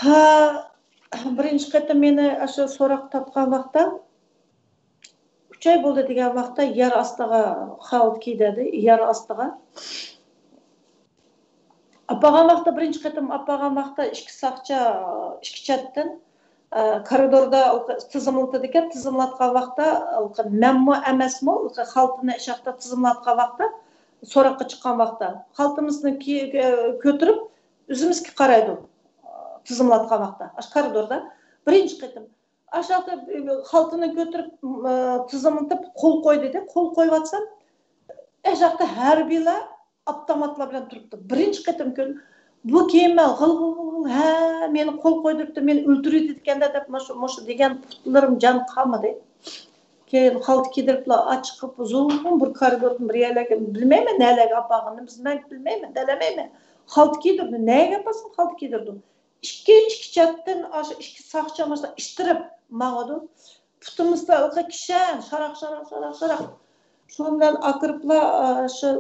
ھە، بىرىنچى قېتىم مېنى ئاشۇ سوراق تارتقان ۋاقىتتا، ئۈچ ئاي بولدى دېگەن ۋاقىتتا يەر ئاستىغا خالتا كىيدۈردى، يەر ئاستىغا. ئاپارغان ۋاقىتتا، بىرىنچى قېتىم ئاپارغان ۋاقىتتا ئىككى ساقچى ئىككى چەتتىن، ئە، كارىدوردا تىزىملىتىدىكەن، تىزىملاتقان ۋاقىتتا مەنمۇ ئەمەسمۇ خالتىنى ئىشاقتا تىزىملاتقان ۋاقىتتا، سوراققا چىققان ۋاقىتتا خالتىمىزنى كى-، كۆتۈرۈپ، ئۆزىمىزگە قارايدۇ، تىزىملاتقان ۋاقىتتا، ئاشۇ كارىدوردا. بىرىنچى قېتىم. ئاشۇ ياقتا خالتىنى كۆتۈرۈپ، تىزىملىتىپ، قول قوي دېدى. قول قويۇۋاتسام، ئاشۇ ياقتا ھەربىيلەر ئاپتوماتلار بىلەن تۇرۇپتۇ. بىرىنچى قېتىم كۆردۈم. بۇ كېيىن مەن غىل، غىل، غىل، غىل، ھە، مېنى قول قويدۇرۇپتۇ، مېنى ئۆلتۈرۈۋېتىدىكەن-دە دەپ، مۇشۇ، مۇشۇ دېگەن پۇتلىرىم جان قالمىدى. كېيىن خالتا كىيدۈرۈپلا ئاچىقىپ، ئۇزۇن بىر كارىدوردىن بىر يەرلەرگە، بىلمەيمەن نەلەرگە ئاپارغىنىنى، بىز، مەن بىلمەيمەن، دەلەمەيمەن. خالتا كىيدۈردى. نەگە ئاپارسام خالتا كىيدۈردى. ئىككى، ئىككى چەتتىن ئاشۇ ئىككى ساقچى ماشۇنداق ئىتتىرىپ ماڭىدۇ. پۇتىمىزدا ھېلىقى كىشەن، شاراق، شاراق، شاراق، شاراق. شۇنىڭ بىلەن ئاكىرىپلا، ئاشۇ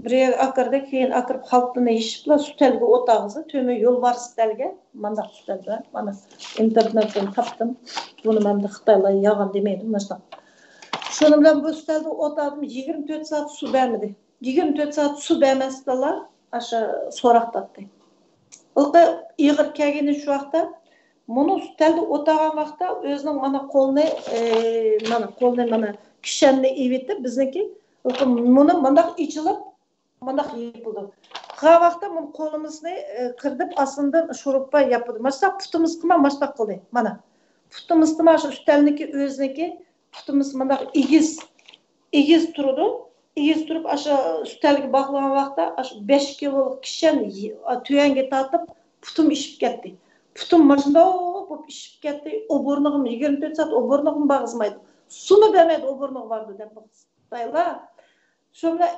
بىر يەرگە ئاكىردى، كېيىن ئاكىرىپ خالتىنى يېشىپلا ئۈستەلگە ئولتۇرغۇزدى. تۆمۈر يولبارس ئۈستەلگە، مانداق ئۈستەلدە، مانا ئىنتېرنېتتىن تاپتىم. بۇنى مەن خىتايلار يالغان دېمەيدۇ، مۇشۇنداق. شۇنىڭ بىلەن بۇ ئۈستەلدە ئولتۇردۇم، يىگىرمە تۆت سائەت سۇ بەرمىدى. يىگىرمە تۆت سائەت سۇ بەرمەستىنلا ئاشۇ سوراق تارتتى. ھېلىقى ئېغىر كەلگىنى شۇ ۋاقىتتا، مۇنۇ ئۈستەلدە ئولتۇرغان ۋاقىتتا ئۆزىنىڭ مانا قولىنى، ئى، مانا قولىنى، مانا كىشەننى ئېۋىتىپ، بىزنىڭكى مۇنى مۇنداق ئېچىلىپ، مۇنداق يېپىلىدۇ. قىلغان ۋاقىتتا مۇنۇ قولىمىزنى، ئى، كىردىپ ئاستىدىن شۇرۇپپا ياپىدۇ. ماشۇنداق پۇتىمىزغىمۇ ماشۇنداق قىلدى. مانا پۇتىمىزغىمۇ شۇ ئۈستەلنىڭكى ئۆزىنىڭكى پۇتىمىز مۇنداق ئېگىز، ئېگىز تۇرىدۇ. ئېگىز تۇرۇپ، ئاشۇ ئۈستەلگە باغلىغان ۋاقىتتا، ئاشۇ بەش كىلولۇق كىشەن تۆۋەنگە تارتىپ، پۇتۇم ئىششىپ كەتتى. پۇتۇم ماشۇنداق بولۇپ ئىششىپ كەتتى. ئوبورنىغىمۇ، يىگىرمە تۆت سائەت ئوبورنىغىمۇ بارغۇزمايدۇ. سۇمۇ بەرمەيدۇ ئوبورنىغا بارىدۇ دەپ. خىتايلار. شۇ بىلەن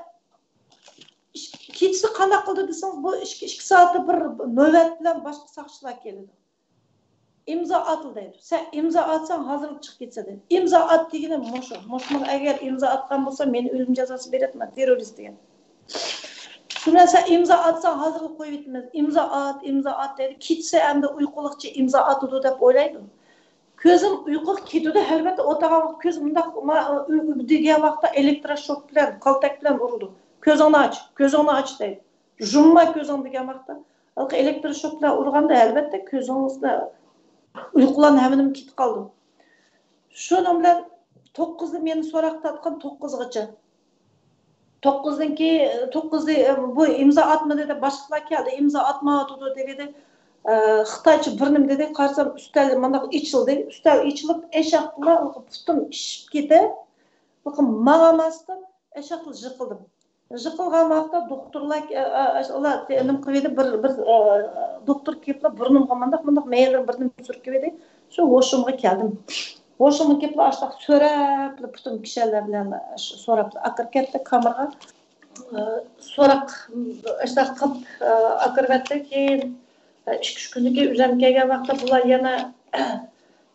كېچىسى قانداق قىلدى دېسىڭىز، بۇ ئىككى، ئىككى سائەتتە بىر نۆۋەت بىلەن باشقا ساقچىلار كېلىدۇ. ئىمزا ئاتلا دەيدۇ. سەن ئىمزا ئاتساڭ ھازىرلا چىقىپ كېتىسەن دەيدۇ. ئىمزا ئات دېگىنى مۇشۇ. مۇشۇنىڭ ئەگەر ئىمزا ئاتقان بولسا مېنى ئۆلۈم جازاسى بېرەتتى، مەن تېررورىست دېگەن. شۇ بىلەن سەن ئىمزا ئاتساڭ ھازىرلا قويۇۋېتىمىز. ئىمزا ئات، ئىمزا ئات دەيدۇ. كېچىسى ئەمدى ئۇيقۇلۇقچە ئىمزا ئاتىدۇ دەپ ئويلايدۇ. كۆزۈم ئۇيقۇغا كېتىدۇ، ئەلۋەتتە ئولتۇرغان ۋاقىت كۆزۈم مۇنداق ما-، ئۈ-، ئۈ-، دېگەن ۋاقىتتا ئېلېكتروشوك بىلەن، كالتەك بىلەن ئۇرىدۇ. كۆزۈڭنى ئاچ، كۆزۈڭنى ئاچ دەيدۇ. يۇمما كۆزۈڭ دېگەن ۋاقىتتا، ھېلىقى ئېلېكتروشوك بىلەن ئۇرغاندا ئەلۋەتتە كۆزىڭىزدە ئۇيقۇلارنىڭ ھەممىنىڭ كېتىپ قالىدۇ. شۇنىڭ بىلەن توققۇزدا مېنى سوراق تارتقان، توققۇزغىچە. توققۇزدىن كېيىن، توققۇزدا، ئە، بۇ ئىمزا ئاتمىدى دەپ باشقىلار كەلدى، ئىمزا ئاتمايۋاتىدۇ دېدى. ئە، خىتايچە بىر نېمە دېدى، قارىسام ئۈستەل مانداق ئېچىلدى. ئۈستەل ئېچىلىپ ئەشەقتىلا پۇتۇم ئىششىپ كېتىپ، ماڭالماستىن ئەشەقتىلا يىقىلدىم. يىقىلغان ۋاقىتتا دوختۇرلار، ئە، ئە، ئۇلار نېمە قىلىۋىدى، بىر، بىر، ئە، دوختۇر كېلىپلا بۇرنۇمغا مانداق، مانداق مەيلىرىم بىر نېمە سۈركىۋىدى. شۇ ھوشۇمغا كەلدىم. بوشىما گەپلەر ئاشتاق سۆرەپلا، پۈتۈن كىشەنلەر بىلەن سوراپلا ئاكىرىپ كەتتى كامېرغا. ئە، سوراق ئاشتاق قىلىپ، ئە، ئاكىرىۋەتتى. كېيىن، ئە، ئىككى ئۈچ كۈندىن كېيىن ئۆزۈم كەلگەن ۋاقىتتا بۇلار يەنە،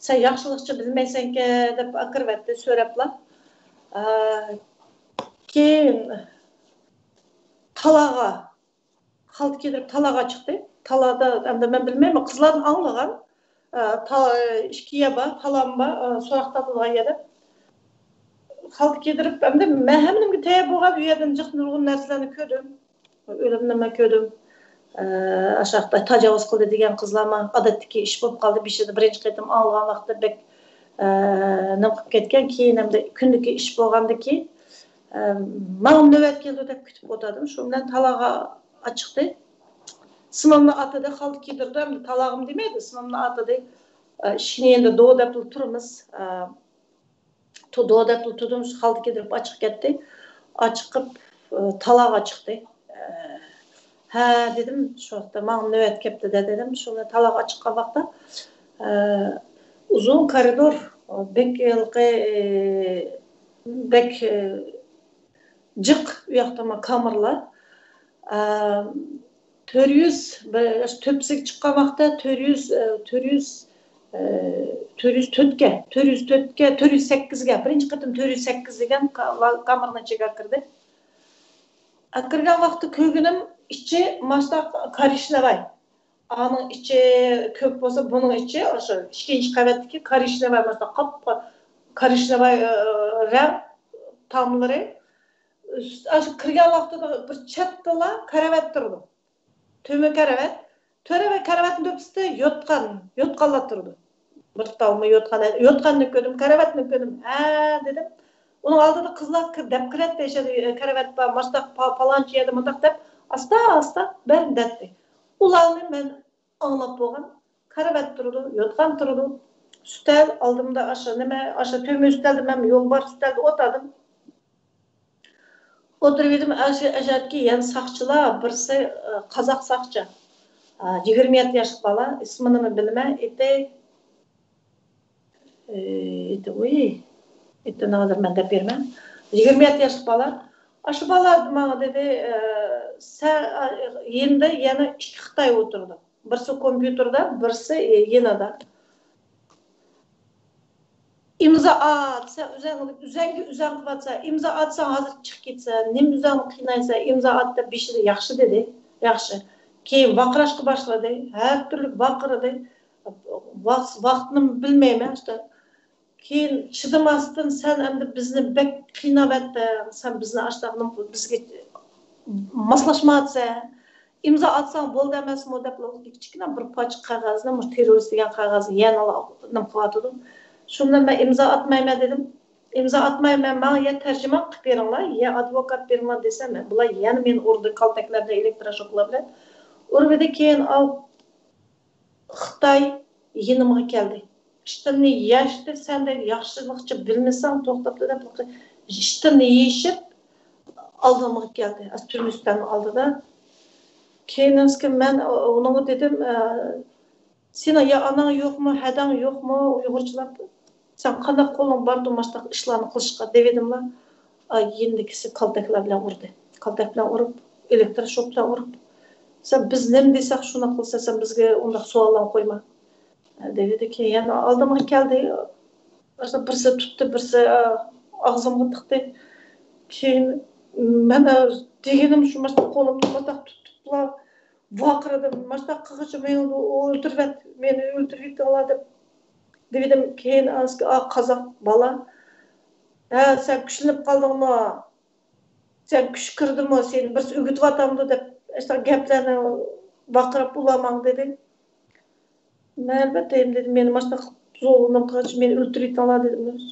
سەن ياخشىلىقچە بىلمەيسەنكەن دەپ ئاكىرىۋەتتى سۆرەپلا. ئە، كېيىن تالاغا خالتا كىيدۈرۈپ تالاغا چىقتى. تالادا، ئەمدى مەن بىلمەيمەن، قىزلاردىن ئاڭلىغان. ئە، تا-، ئىككى يەر بار، تالام بار، ئە، سوراق تارتىدىغان يەردە. خالتا كىيدۈرۈپ، ئەمدى مەن ھەممىنىمگە تەييار بولغان، ئۇ يەردىن جىق نۇرغۇن نەرسىلەرنى كۆردۈم. ئۆلۈمنى مەن كۆردۈم. ئە، ئاشاقتا تاجاۋۇز قىلدى دېگەن قىزلارمۇ ئادەتتىكى ئىش بولۇپ قالدى. بېشىدا بىرىنچى قېتىم ئاڭلىغان ۋاقىتتا بەك، ئە، نېمە قىلىپ كەتكەن. كېيىن ئەمدى كۈندىكى ئىش بولغاندىكىن، ئە، ماڭا نۆۋەت كېلىدۇ دەپ كۈتۈپ ئولتۇردۇم. شۇ بىلەن تالاغا ئاچىقتى. سىمىمنى ئاتىدى، خالتا كىيدۈردۈم. تالاغىمۇ دېمەيدۇ، سىمىمنى ئاتىدى. ئىشىكنى يېنىدا دو دەپلا تۇرىمىز. تو-، دو دەپلا تۇردۇم، خالتا كىيدۈرۈپ ئاچىقىپ كەتتى. ئاچىقىپ، تالاغا چىقتى. ھە، دېدىم، شۇ ۋاقىتتا ماڭا نۆۋەت كەپتۇ-دە، دېدىم. شۇ تالاغا ئاچىققان ۋاقىتتا، ئۇزۇن كارىدور، بەك ھېلىقى، بەك، جىق ئۇ ياقتا ما كامېرلار. ئە، تۆت يۈز، بىر، تۆپىسىگە چىققان ۋاقىتتا تۆت يۈز، ئە، تۆت يۈز، ئە، تۆت يۈز تۆتكە، تۆت يۈز تۆتكە، تۆت يۈز سەككىزگە، بىرىنچى قېتىم تۆت يۈز سەككىز دېگەن كا-، لا-، كامېرنىڭ ئىچىگە كىردى. ئە، كىرگەن ۋاقىتتا كۆرگىنىم ئىچى ماشتا كارىشنەۋاي. ئانىڭ ئىچى كۆك بولسا، بۇنىڭ ئىچى ئاشۇ ئىككىنچى قەۋەتتىكى كارىشنەۋاي، ماشتا قاپ-، كارىشنەۋاي، ئە، رەڭ تاملىرى. ئۈست-، ئاشۇ كىرگەن ۋاقتىدا بىر چەتتىلا كارىۋەت تۇرىدۇ. تۆمۈر كارىۋەت. تۆرە ۋە كارىۋەتنىڭ تۆپىسىدە يوتقان، يوتقانلار تۇرىدۇ. بىر تالما يوتقان، يوتقاننى كۆردۈم، كارىۋەتنى كۆردۈم. ھە، دېدىم. ئۇنىڭ ئالدىدا قىزلار كىر-، دەپ كىرەتتى، شۇ كارىۋەت بار، مۇشتاق پا-، پالانچى يەردە مۇنداق دەپ، ئاستا، ئاستا بەرنى دەتتى. ئۇلارنى مەن ئاڭلاپ بولغان. كارىۋەت تۇرىدۇ، يوتقان تۇرىدۇ. ئۈستەل، ئالدىمدا ئاشۇ نېمە، ئاشۇ تۆمۈر ئۈستەلدە مەن يولبارس ئۈستەلدە ئولتۇردۇم. ئولتۇرۇۋىدىم، ئاشۇ ئەجەتكى يەنە ساقچىلار، بىرسى، ئە، قازاق ساقچى. ئە، يىگىرمە يەتتە ياشلىق بالا، ئىسمىنىمۇ بىلمەن، ئېتى، ئە، ئېتى، ئۇي، ئېتىنى ھازىر مەن دەپ بېرىمەن. يىگىرمە يەتتە ياشلىق بالا. ئاشۇ بالا ماڭا دېدى، ئە، سەن، ئە، يېنىدا يەنە ئىككى خىتاي ئولتۇرىدۇ. بىرسى كومپيۇتېردا، بىرسى، ئە، يېنىدا. ئىمزا ئات، سەن ئۆزەڭ، ئۆزەڭگە ئۆزەڭ قىلىۋاتسەن، ئىمزا ئاتساڭ ھازىر چىقىپ كېتىسەن، نېمە ئۆزەڭنى قىينايسەن، ئىمزا ئات دەپ بېشىدا ياخشى دېدى، ياخشى. كېيىن ۋارقىراشقا باشلىدى، ھەر تۈرلۈك ۋارقىرىدى. ۋاق-، ۋاقتىنىمۇ بىلمەيمەن، ئىشتە. كېيىن چىدىماستىن، سەن ئەمدى بىزنى بەك قىيناۋەتتىڭ، سەن بىزنى ئاشتاق نېمە قىل-، بىزگە ماسلاشمايسەن، ئىمزا ئاتساڭ بولدى ئەمەسمۇ دەپ، كىچىككىنە بىر پارچە قەغەزنى، مۇشۇ تېررورىست دېگەن قەغەزنى يەنىلا نېمە قىلىۋاتىدۇ. شۇ بىلەن مەن ئىمزا ئاتمايمەن دېدىم. ئىمزا ئاتمايمەن، ماڭا يا تەرجىمان قىلىپ بېرىڭلار، يا ئادۋوكات بېرىڭلار دېسەم، بۇلار يەنە مېنى ئۇردى، كالتەكلەر بىلەن، ئېلېكتروشوكلار بىلەن ئۇرۇۋىدى. كېيىن ئاۋۇ خىتاي يېنىمغا كەلدى. ئىشتىننى يەشتى، سەن دەيدۇ، ياخشىلىقچە بىلمىسەڭ، توختاپ دەپ، ئىشتىننى يېشىپ، ئالدىمغا كەلدى. ئاز تۈرمە ئۈستەلنىڭ ئالدىدا. كېيىن مەن ئۇنىڭغا دېدىم، ئە، سېنىڭ يا ئاناڭ يوقمۇ، ھەدەڭ يوقمۇ ئۇيغۇرچىلاپ؟ سەن قانداق قولۇڭ بار تۇماشلىق ئىشلارنى قىلىشقا دېۋىدىملا، ئاي، يېنىدىكىسى كالتەكلەر بىلەن ئۇردى. كالتەك بىلەن ئۇرۇپ، ئېلېكتر شوك بىلەن ئۇرۇپ، سەن بىز نېمە دېسەك شۇنداق قىلىسەن، سەن بىزگە ئۇنداق سوئاللارنى قويما، دېۋىدى. كېيىن يەنە ئالدىمغا كەلدى. بىرسى تۇتتى، بىرسى ئاغزىمغا تىقتى. كېيىن مەن دېگىنىم شۇ، مۇشۇنداق قولۇمنى مۇشۇنداق تۇتۇپلا ۋارقىرىدىم. مۇشۇنداق قىلغۇچە مېنى ئۆلتۈرۈۋەت، مېنى ئۆلتۈرۈۋېتىڭلار دەپ دېۋىدىم. كېيىن ئانىسىكى، ئا، قازاق بالا، ھە، سەن كۈچلىنىپ قالدىڭمۇ؟ سەن كۈچ كىردىمۇ؟ سېنى بىرسى ئۆگىتىۋاتامدۇ دەپ، ئاشۇنداق گەپلەرنى ۋارقىراپ ئۇلار ماڭا دېدى. مەن ئەلۋەتتە دېدىم، مېنى مۇشۇنداق زوراۋانلىق قىلغاچ، مېنى ئۆلتۈرۈۋېتىڭلار دېدىم.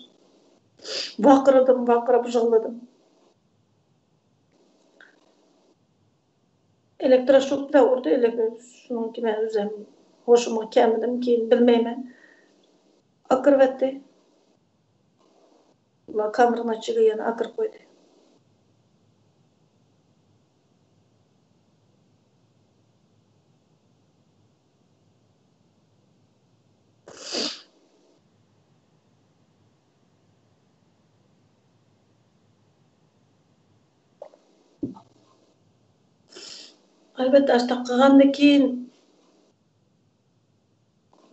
ۋارقىرىدىم، ۋارقىراپ يىغلىدىم. ئېلېكتروشوك بىلەن ئۇردى، ئېلېكتر-، شۇنىڭكى مەن ئۆزۈم ھوشۇمغا كەلمىدىم، كېيىن بىلمەيمەن. ئاكىرىۋەتتى. ئۇلار كامېرنىڭ ئىچىگە يەنە ئاكىرىپ قويدى. ئەلۋەتتە، ئاشۇنداق قىلغاندىن كېيىن،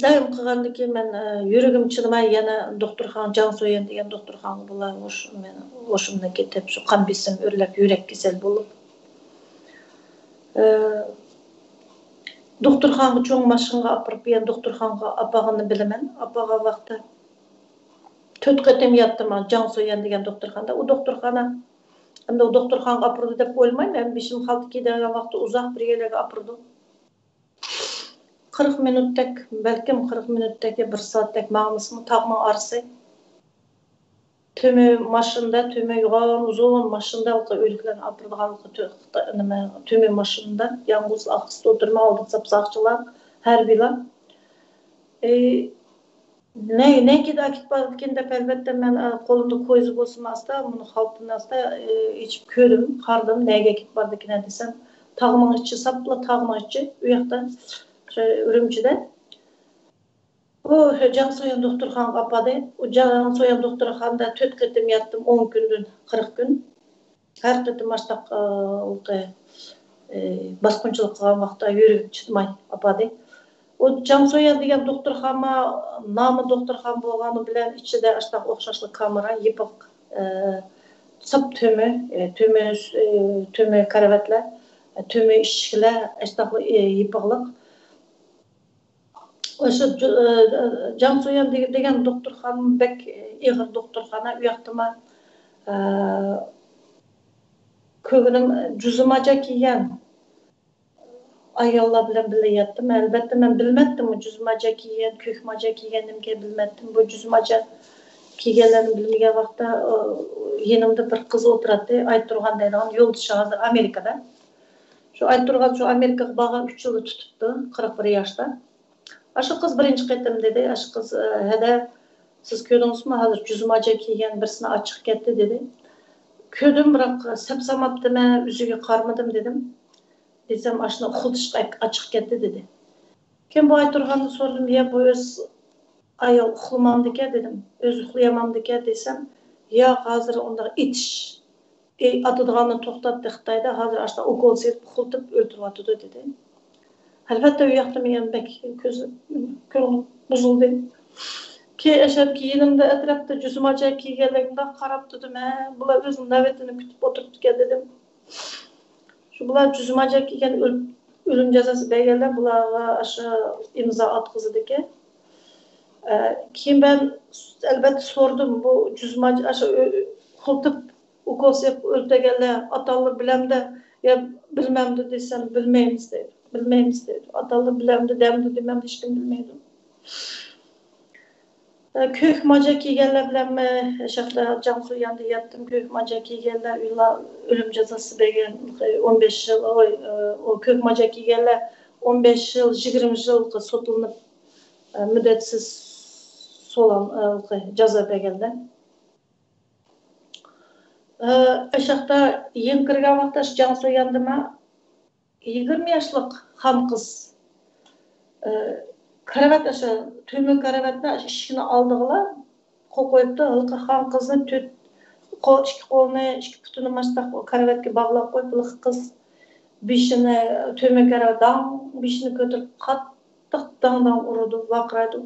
دائىم قىلغاندىن كېيىن مەن، ئە، يۈرىكىم چىدىماي يەنە دوختۇرخانا، جاڭسۇيەن دېگەن دوختۇرخانىغا بۇلار ھوش-، مەن ھوشۇمدىن كېتىپ، شۇ قان بېسىم ئۆرلەپ، يۈرەك كېسەل بولۇپ، ئە، دوختۇرخانىغا، چوڭ ماشىنىغا ئاپىرىپ، يەنە دوختۇرخانىغا ئاپارغىنىنى بىلىمەن. ئاپارغان ۋاقىتتا تۆت قېتىم ياتتىم جاڭسۇيەن دېگەن دوختۇرخانىدا. ئۇ دوختۇرخانا، ئەمدى ئۇ دوختۇرخانىغا ئاپىرىدۇ دەپ ئويلىمايمەن. مەن بېشىم خالتا كىيدىغان ۋاقىتتا ئۇزاق بىر يەرلەرگە ئاپىرىدۇ. قىرىق مىنۇتتەك، بەلكىم قىرىق مىنۇتتەك يا بىر سائەتتەك ماڭمىسىمۇ، تاغنىڭ ئارىسى. تۈمە ماشىنىدا، تۈمە يوغان ئۇزۇن ماشىنىدا ئۆلۈكلەرنى ئاپىرىدىغان تۈ-، نېمە، تۈمە ماشىنىدا يالغۇز ئارقىسىدا ئولتۇرماي، ئالدىدا ساقچىلار، ھەربىيلار. ئى، نە-، نەگىدە ئەكېتىپ بارىدىكىن دەپ، ئەلۋەتتە، مەن، ئە، قولۇمدا كويزا بولسىمۇ ئاستا، مۇنۇ خالتىنى ئاستا، ئى، ئېچىپ كۆردۈم، قارىدىم، نەگە ئەكېتىپ بارىدىكىن دېسەم، تاغنىڭ ئىچى، ساپلا تاغنىڭ ئىچى، ئۇ ياقتا، شۇ ئۈرۈمچىدە. ئۇ جاڭسۇيەن دوختۇرخانىغا ئاپاردى. ئۇ جاڭسۇيەن دوختۇرخانىدا تۆت قېتىم ياتتىم، ئون كۈندىن قىرىق كۈن. ھەر قېتىم ئاشتاق، ئى، باسقۇنچىلىق قىلغان ۋاقىتتا يۈرىكىم چىدىماي ئاپاردى. ئۇ جاڭسۇيەن دېگەن دوختۇرخانا نامى دوختۇرخانا بولغانى بىلەن ئىچىدە ئاشتاق ئوخشاشلا كامېرا، يېپىق، ئى، ساپ تۈمە، ئى، تۈمە، ئى، تۈمە كارىۋەتلەر، ئى، تۈمە ئىشىكلەر، ئاشتاقلا، ئى، يېپىقلىق. ئاشۇ جۇ-، ئى، جاڭسۇيەن دېگەن دوختۇرخانا بەك ئېغىر دوختۇرخانا، ئۇ ياقتىما، ئى، كۆرگىنىم جۈزۈماجا كىيگەن ئاياللار بىلەن بىللە ياتتىم. ئەلۋەتتە، مەن بىلمەتتىم جۈزماجا كىيگەن، كۆكماجا كىيگەن نېمىكەن بىلمەتتىم. بۇ جۈزماجا كىيگەنلەرنى بىلمىگەن ۋاقىتتا، ئۇ، يېنىمدا بىر قىز ئولتۇراتتى، ئايتۇرغان دەيدىغان يولدىشى ھازىر ئامېرىكىدا. شۇ ئايتۇرغان شۇ ئامېرىكىغا بارغان ئۈچ يىلدا تۇتۇپتۇ، قىرىق بىر ياشتا. ئاشۇ قىز بىرىنچى قېتىم دېدى، ئاشۇ قىز، ئە، ھەدە، سىز كۆردىڭىزمۇ، ھازىر جۈزماجا كىيگەن بىرسىنى ئاچىقىپ كەتتى دېدى. كۆردۈم، بىراق سەپساماپتىمەن، ئۆزىگە قارىمىدىم دېدىم. دېسەم، ئاشۇنى ئۇخلىتىشقا ئاچىقىپ كەتتى دېدى. كېيىن بۇ ئايتۇرغاندىن سورىدىم، يا بۇ ئۆز ئايال ئۇخلىمامدىكەن دېدىم. ئۆزى ئۇخلىيالمامدىكەن دېسەم، ياق، ھازىر ئۇنداق ئېتىش، ئاتىدىغاننى توختاتتى خىتايدا، ھازىر ئاشۇنداق ئوكول سېلىپ ئۇخلىتىپ ئۆلتۈرۈۋاتىدۇ دېدى. ئەلۋەتتە، ئۇ ياقتا مېنىڭ بەك كۆز، كۆڭلۈم بۇزۇلدى. كېيىن ئەشەدىكى يېنىمدا ئەتراپتا جۈزماجا كىيگەنلەرگە مۇنداق قاراپ تۇردۇم، ھە، بۇلار ئۆزىنىڭ نۆۋىتىنى كۈتۈپ ئولتۇرۇپتىكەن دېدىم. شۇ بۇلار جۈزماجا كىيگەن ئۆل-، ئۆلۈم جازاسى بەرگەنلەر بۇلارغا ئاشۇ ئىمزا ئاتقۇزىدىكەن. ئە، كېيىن مەن ئەلۋەتتە سورىدىم، بۇ جۈزماجا ئاشۇ ئۆ-، ئۇخلىتىپ ئوكول سېلىپ ئۆلتۈرگەنلەر ئاتاللىرى بىلەمدۇ يا بىلمەمدۇ دېسەم، بىلمەيمىز دەيدۇ. بىلمەيمىز دەيدۇ. ئاتاللىرى بىلەمدۇ دەمدۇ دېمەمدۇ، ھېچكىم بىلمەيدۇ. ئە، كۆك ماجا كىيگەنلەر بىلەنمۇ شەخسە جاڭسۇيەندە ياتتىم. كۆك ماجا كىيگەنلەر ئۆلۈم جازاسى بەرگەن، ئون بەش يىل، ئوي، ئە، ئۇ كۆك ماجا كىيگەنلەر ئون بەش يىل، يىگىرمە يىلغا سوتلىنىپ، ئە، مۇددەتسىز سولان-، ئە، جازا بەرگەنلەر. ئە، ئاشاقتا يېڭى كىرگەن ۋاقىتتا شۇ جاڭسۇيەندىمۇ يىگىرمە ياشلىق خان قىز، ئى، كارىۋات، ئاشۇ تۈمە كارىۋاتنى ئىشىكنى ئالدىغىلا قويۇپتۇ. ھېلىقى خان قىزنى تۆت قول، ئىككى قولىنى، ئىككى پۇتىنى ماشتاق كارىۋاتقا باغلاپ قويۇپ، ھېلىقى قىز بېشىنى، تۈمە كارىۋات داڭ، بېشىنى كۆتۈرۈپ قاتتىق داڭ-داڭ ئۇرىدۇ، ۋارقىرايدۇ.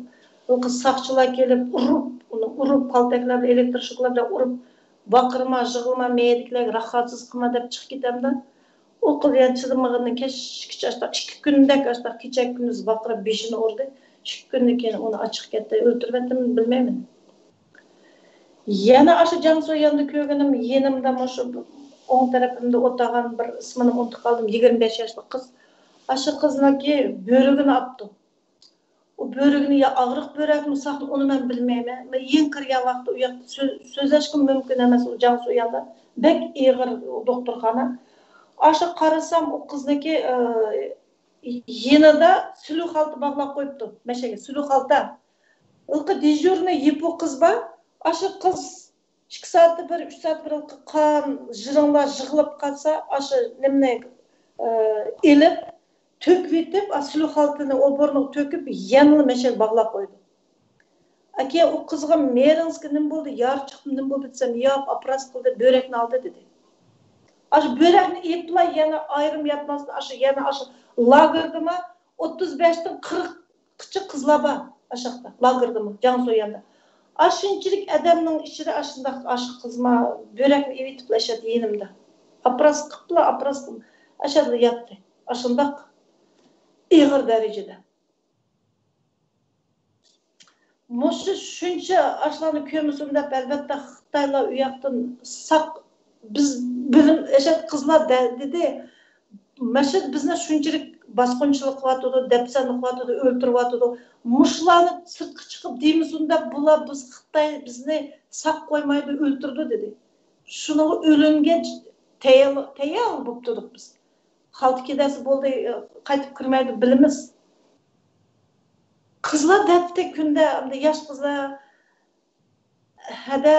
ھېلىقى ساقچىلار كېلىپ ئۇرۇپ، ئۇنى ئۇرۇپ، پالتەكلەر بىلەن، ئېلېكتىر شوكلار بىلەن ئۇرۇپ، ۋارقىرىما، يىغلىما، مەيدىكىلەرگە راھەتسىز قىلما دەپ چىقىپ كېتەمدۇ. ئۇ قىز يەنە چىدىمىغىنىدىن كەچكىچە ئاشتاق ئىككى كۈندەك ئاشتاق كېچە كۈندۈز ۋارقىراپ بېشىنى ئۇردى. ئىككى كۈندىن كېيىن ئۇنى ئاچىقىپ كەتتى. ئۆلتۈرۈۋەتتىممۇ بىلمەيمەن. يەنە ئاشۇ جاڭسۇيەندە كۆرگىنىم، يېنىمدا مۇشۇ ئوڭ تەرىپىمدە ئولتۇرغان بىر ئىسمىنى ئۇنتۇپ قالدىم، يىگىرمە بەش ياشلىق قىز. ئاشۇ قىزنىڭكى بۆرىكىنى ئاپتۇ. ئۇ بۆرىكىنى يا ئاغرىق بۆرەكمۇ ساقلىدى، ئۇنى مەن بىلمەيمەن. مەن يېڭى كىرگەن ۋاقىتتا ئۇ ياقتا سۆ-، سۆزلەشكىمۇ مۇمكىن ئەمەس، ئۇ جاڭسۇيەندە. بەك ئېغىر دوختۇرخانا. ئاشۇ قارىسام، ئۇ قىزنىڭكى، ئى، يېنىدا سۈلۈ خالتا باغلاپ قويۇپتۇ. مەشەگە سۈلۈ خالتا. ھېلىقى دېژۇرنىي يىپۇ قىز بار. ئاشۇ قىز ئىككى سائەتتە بىر، ئۈچ سائەتتە بىر قان، جىرىڭلار يىغىلىپ قالسا، ئاشۇ نېمىنى، ئى، ئېلىپ، تۆكۈۋېتىپ، ئا، سۈلۈ خالتىنى ئوبورنىغا تۆكۈپ، يەنىلا مەشەگە باغلاپ قويدى. ئا، كېيىن ئۇ قىزغا مېرىڭىزگە نېمە بولدى، يارا چىقتىمۇ نېمە بولدى دېسەم، ياق، ئوپېراتسىيە قىلدى، بۆرەكنى ئالدى دېدى. ئاشۇ بۆرەكنى ئېيتىپلا يەنە ئايرىم ياتماستىن، ئاشۇ يەنە ئاشۇ لاگېردىمۇ ئوتتۇز بەشتىن قىرىققىچە قىزلار بار ئاشاقتا، لاگېردىمۇ، جياڭسۇيەندە. ئاشۇنچىلىك ئادەمنىڭ ئىچىدە ئاشۇنداق ئاشۇ قىزما بۆرەكنى ئېيتىپلا ئاشادا يېنىمدا. ئاپېراتسىيە قىپلا، ئاپېراتسىيە ئاشادا ياتتى. ئاشۇنداق ئېغىر دەرىجىدە. مۇشۇ شۇنچە ئاشۇلارنى كۆرمىسۇن دەپ، ئەلۋەتتە، خىتايلار ئۇ ياقتىن ساق، بىز بىلىم، ئەشەد قىزلار دە-، دېدى، مەشەد بىزنى شۇنچىلىك باسقۇنچىلىق قىلىۋاتىدۇ، دەپسەندە قىلىۋاتىدۇ، ئۆلتۈرۈۋاتىدۇ. مۇشۇلارنى سىرتقا چىقىپ دېمىسۇن دەپ، بۇلار، بىز خىتاي بىزنى ساق قويمايدۇ، ئۆلتۈرىدۇ، دېدى. شۇنىڭغا ئۆلۈمگە تەييار، تەييار بولۇپ تۇردۇق بىز. خالتا كېدەسى بولدى، قايتىپ كىرمەيدۇ، بىلىمىز. قىزلار دەپتى كۈندە، ئەمدى ياش قىزلار، ھەدە،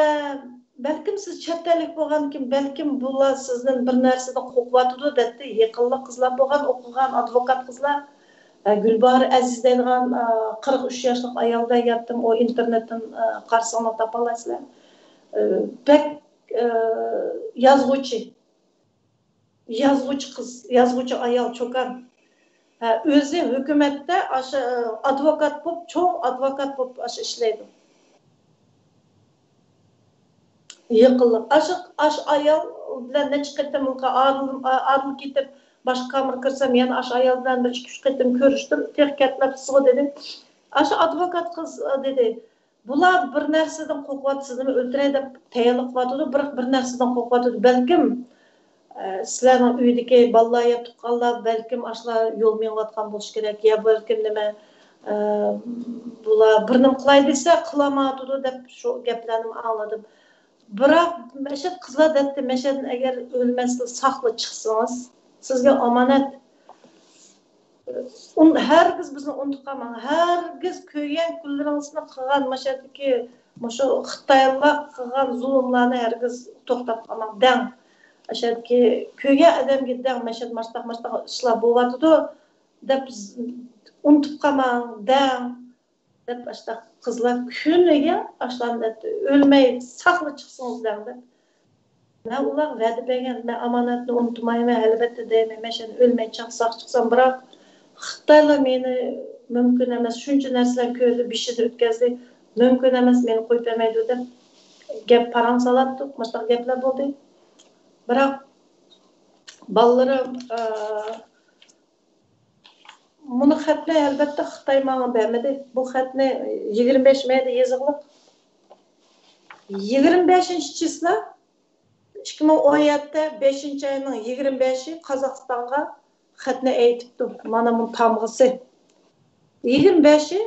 بەلكىم سىز چەت ئەللىك بولغاندىكىن، بەلكىم بۇلار سىزدىن بىر نەرسىدىن قورقۇۋاتىدۇ، دەپتى. يېقىنلىق قىزلار بولغان، ئوقۇغان ئادۋوكات قىزلار. ئە، گۈلباھار ئەزىز دەيدىغان، ئە، قىرىق ئۈچ ياشلىق ئايال دەپ يەتتىم، ئۇ ئىنتېرنېتتىن، ئە، قارىساڭلار تاپالايسىلەر. ئە، بەك، ئە، يازغۇچى. يازغۇچى قىز، يازغۇچى ئايال، چوكان. ھە، ئۆزى ھۆكۈمەتتە ئاشۇ، ئادۋوكات بولۇپ، چوڭ ئادۋوكات بولۇپ ئاشۇ ئىشلەيدۇ. يېقىنلىق. ئاشۇ، ئاشۇ ئايال بىلەن نەچچە قېتىم ئارىلىم-، ئارىلىق كېتىپ، باشقا كامېرغا كىرسەم، يەنە ئاشۇ ئايال بىلەن بىر ئىككى، ئۈچ قېتىم كۆرۈشتۈم. تېخى كەتمەپسىزغۇ، دېدى. ئاشۇ ئادۋوكات قىز، دېدى. بۇلار بىر نەرسىدىن قورقۇۋاتىدۇ، سىزنىمۇ ئۆلتۈرەي دەپ تەييارلىق قىلىۋاتىدۇ، بىراق بىر نەرسىدىن قورقۇۋاتىدۇ. بەلكىم، ئە، سىلەرنىڭ ئۆيدىكى بالىلار يا تۇغقانلار بەلكىم ئاشۇلار يول مېڭىۋاتقان بولۇشى كېرەك، يا بەلكىم نېمە، ئە، بۇلار بىر نېمە قىلاي دېسە قىلالمايۋاتىدۇ دەپ شۇ گەپلەرنىمۇ ئاڭلىدىم. بىراق مەشەد قىزلار دەپتۇ، مەشەدنى ئەگەر ئۆلمەستىن ساقلا چىقسىڭىز، سىزگە ئامانەت. ئۇن-، ھەرگىز بىزنى ئۇنتۇپ قالماڭ. ھەرگىز كۆرگەن كۈنلىرىڭىزنى قىلغان مۇشۇ يەردىكى، مۇشۇ خىتايلار قىلغان زۇلۇملارنى ھەرگىز توختاپ قالماڭ. دەڭ. ئاشۇ يەردىكى كۆرگەن ئادەمگە دەڭ، مەشەد ماشتاق، ماشتاق ئىشلار بولۇۋاتىدۇ دەپ ئۇنتۇپ قالماڭ، دەڭ. دەپ، ئاشۇنداق قىزلار كۈنىگە ئاشۇلارنى دەپ، ئۆلمەي ساقلا چىقسىڭىز دەڭ دەپ. مەن ئۇلارغا ۋەدە بەرگەن، مەن ئامانەتنى ئۇنتۇمايمەن، ئەلۋەتتە دەيمەن، مەن شۇنى ئۆلمەي چاق-، ساق چىقسام، بىراق خىتايلار مېنى مۇمكىن ئەمەس، شۇنچە نەرسىلەرنى كۆردى، بېشىدىن ئۆتكەزدى، مۇمكىن ئەمەس، مېنى قويۇپ بەرمەيدۇ دەپ گەپ پاراڭ سالاتتۇق، مۇشۇنداق گەپلەر بولدى. بىراق بالىلىرىم، ئە، مۇنۇ خەتنى ئەلۋەتتە خىتاي ماڭا بەرمىدى. بۇ خەتنى يىگىرمە بەش مەيدە يېزىقلىق. يىگىرمە بەشىنچى چىسلا، ئىككى مىڭ ئون يەتتە، بەشىنچى ئاينىڭ يىگىرمە بەشى قازاقىستانغا خەتنى ئەيتىپتۇ. مانا بۇ تامغىسى. يىگىرمە بەشى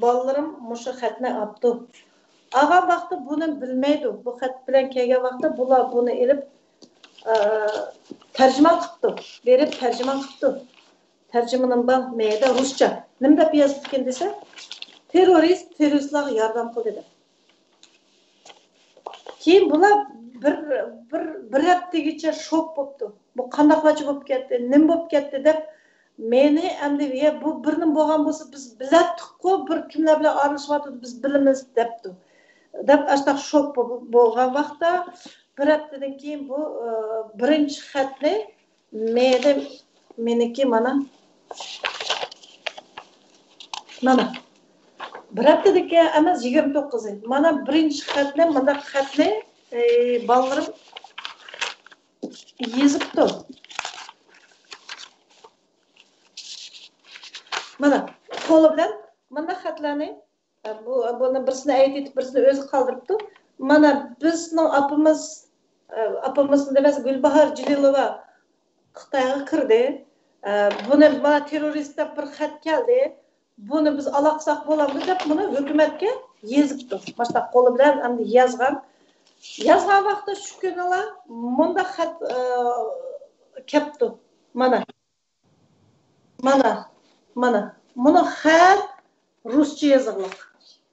بالىلىرىم مۇشۇ خەتنى ئاپتۇ. ئالغان ۋاقتىدا بۇنى بىلمەيدۇ. بۇ خەت بىلەن كەلگەن ۋاقتىدا بۇلار بۇنى ئېلىپ، ئە، تەرجىمان قىپتۇ. بېرىپ تەرجىمان قىپتۇ. تەرجىمىنىم بار، مەيدە رۇسچە. نېمە دەپ يازىدىكەن دېسە، تېررورىست تېررورىستلارغا ياردەم قىلدى دەپ. كېيىن بۇلار بىر، بىر، بىر ھەپتىگىچە شوك بوپتۇ. بۇ قانداقلارچە بوپ كەتتى، نېمە بوپ كەتتى دەپ مېنى ئەمدى، يە بۇ بىر نېمە بولغان بولسا بىز بىلەتتۇققۇ، بىر كىملەر بىلەن ئارىلىشىۋاتىدۇ، بىز بىلىمىز دەپتۇ. دەپ ئاشۇنداق شوك بو-، بولغان ۋاقىتتا بىر ھەپتىدىن كېيىن بۇ، ئى، بىرىنچى خەتنى مېنى، مېنىڭكى مانا. مانا. بىر ھەپتىدىكى ئەمەس، يىگىرمە توققۇزى. مانا بىرىنچى خەتنى، مۇنداق خەتنى، ئى، بالىلىرىم يېزىپتۇ. مانا، قولى بىلەن مانا خەتلەرنى، بۇ، بۇنى بىرسىنى ئەيتىپ، بىرسىنى ئۆزى قالدۇرۇپتۇ. مانا بىزنىڭ ئاپىمىز، ئاپىمىز دېمەس، گۈلباھار جېلىلوۋا خىتايغا كىردى. بۇنى مانا تېررورىست دەپ بىر خەت كەلدى. بۇنى بىز ئالاقىساق بولامدۇ دەپ، بۇنى ھۆكۈمەتكە يېزىپتۇ. مۇشۇنداق قولى بىلەن ئەمدى يازغان. يازغان ۋاقتىدا شۇ كۈنىلا مۇنداق خەت، ئە، كەپتۇ. مانا. مانا. مانا. مۇنۇ خەت رۇسچە يېزىقلىق.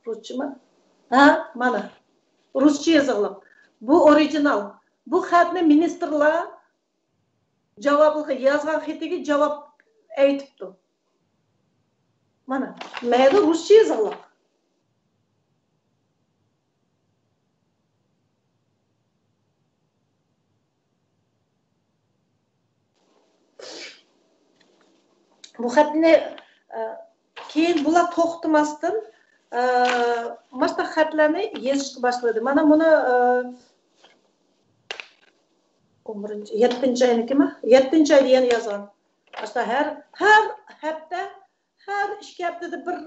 رۇسچىمۇ؟ ھە، مانا. رۇسچە يېزىقلىق. بۇ ئورىگىنال. بۇ خەتنى مىنىستىرلار جاۋابلىقى يازغان خېتىگە جاۋاب ئەيتىپتۇ. مانا، مەيدە رۇسچە يېزىقلىق. بۇ خەتنى، ئە، كېيىن بۇلار توختىماستىن، ئە، ماشۇنداق خەتلەرنى يېزىشقا باشلىدى. مانا بۇنى، ئە، ئون بىرىنچى، يەتتىنچى ئاينىكىما؟ يەتتىنچى ئايدا يەنە يازغان. ماشۇنداق ھەر، ھەر ھەپتە، ھەر ئىككى ھەپتىدە بىر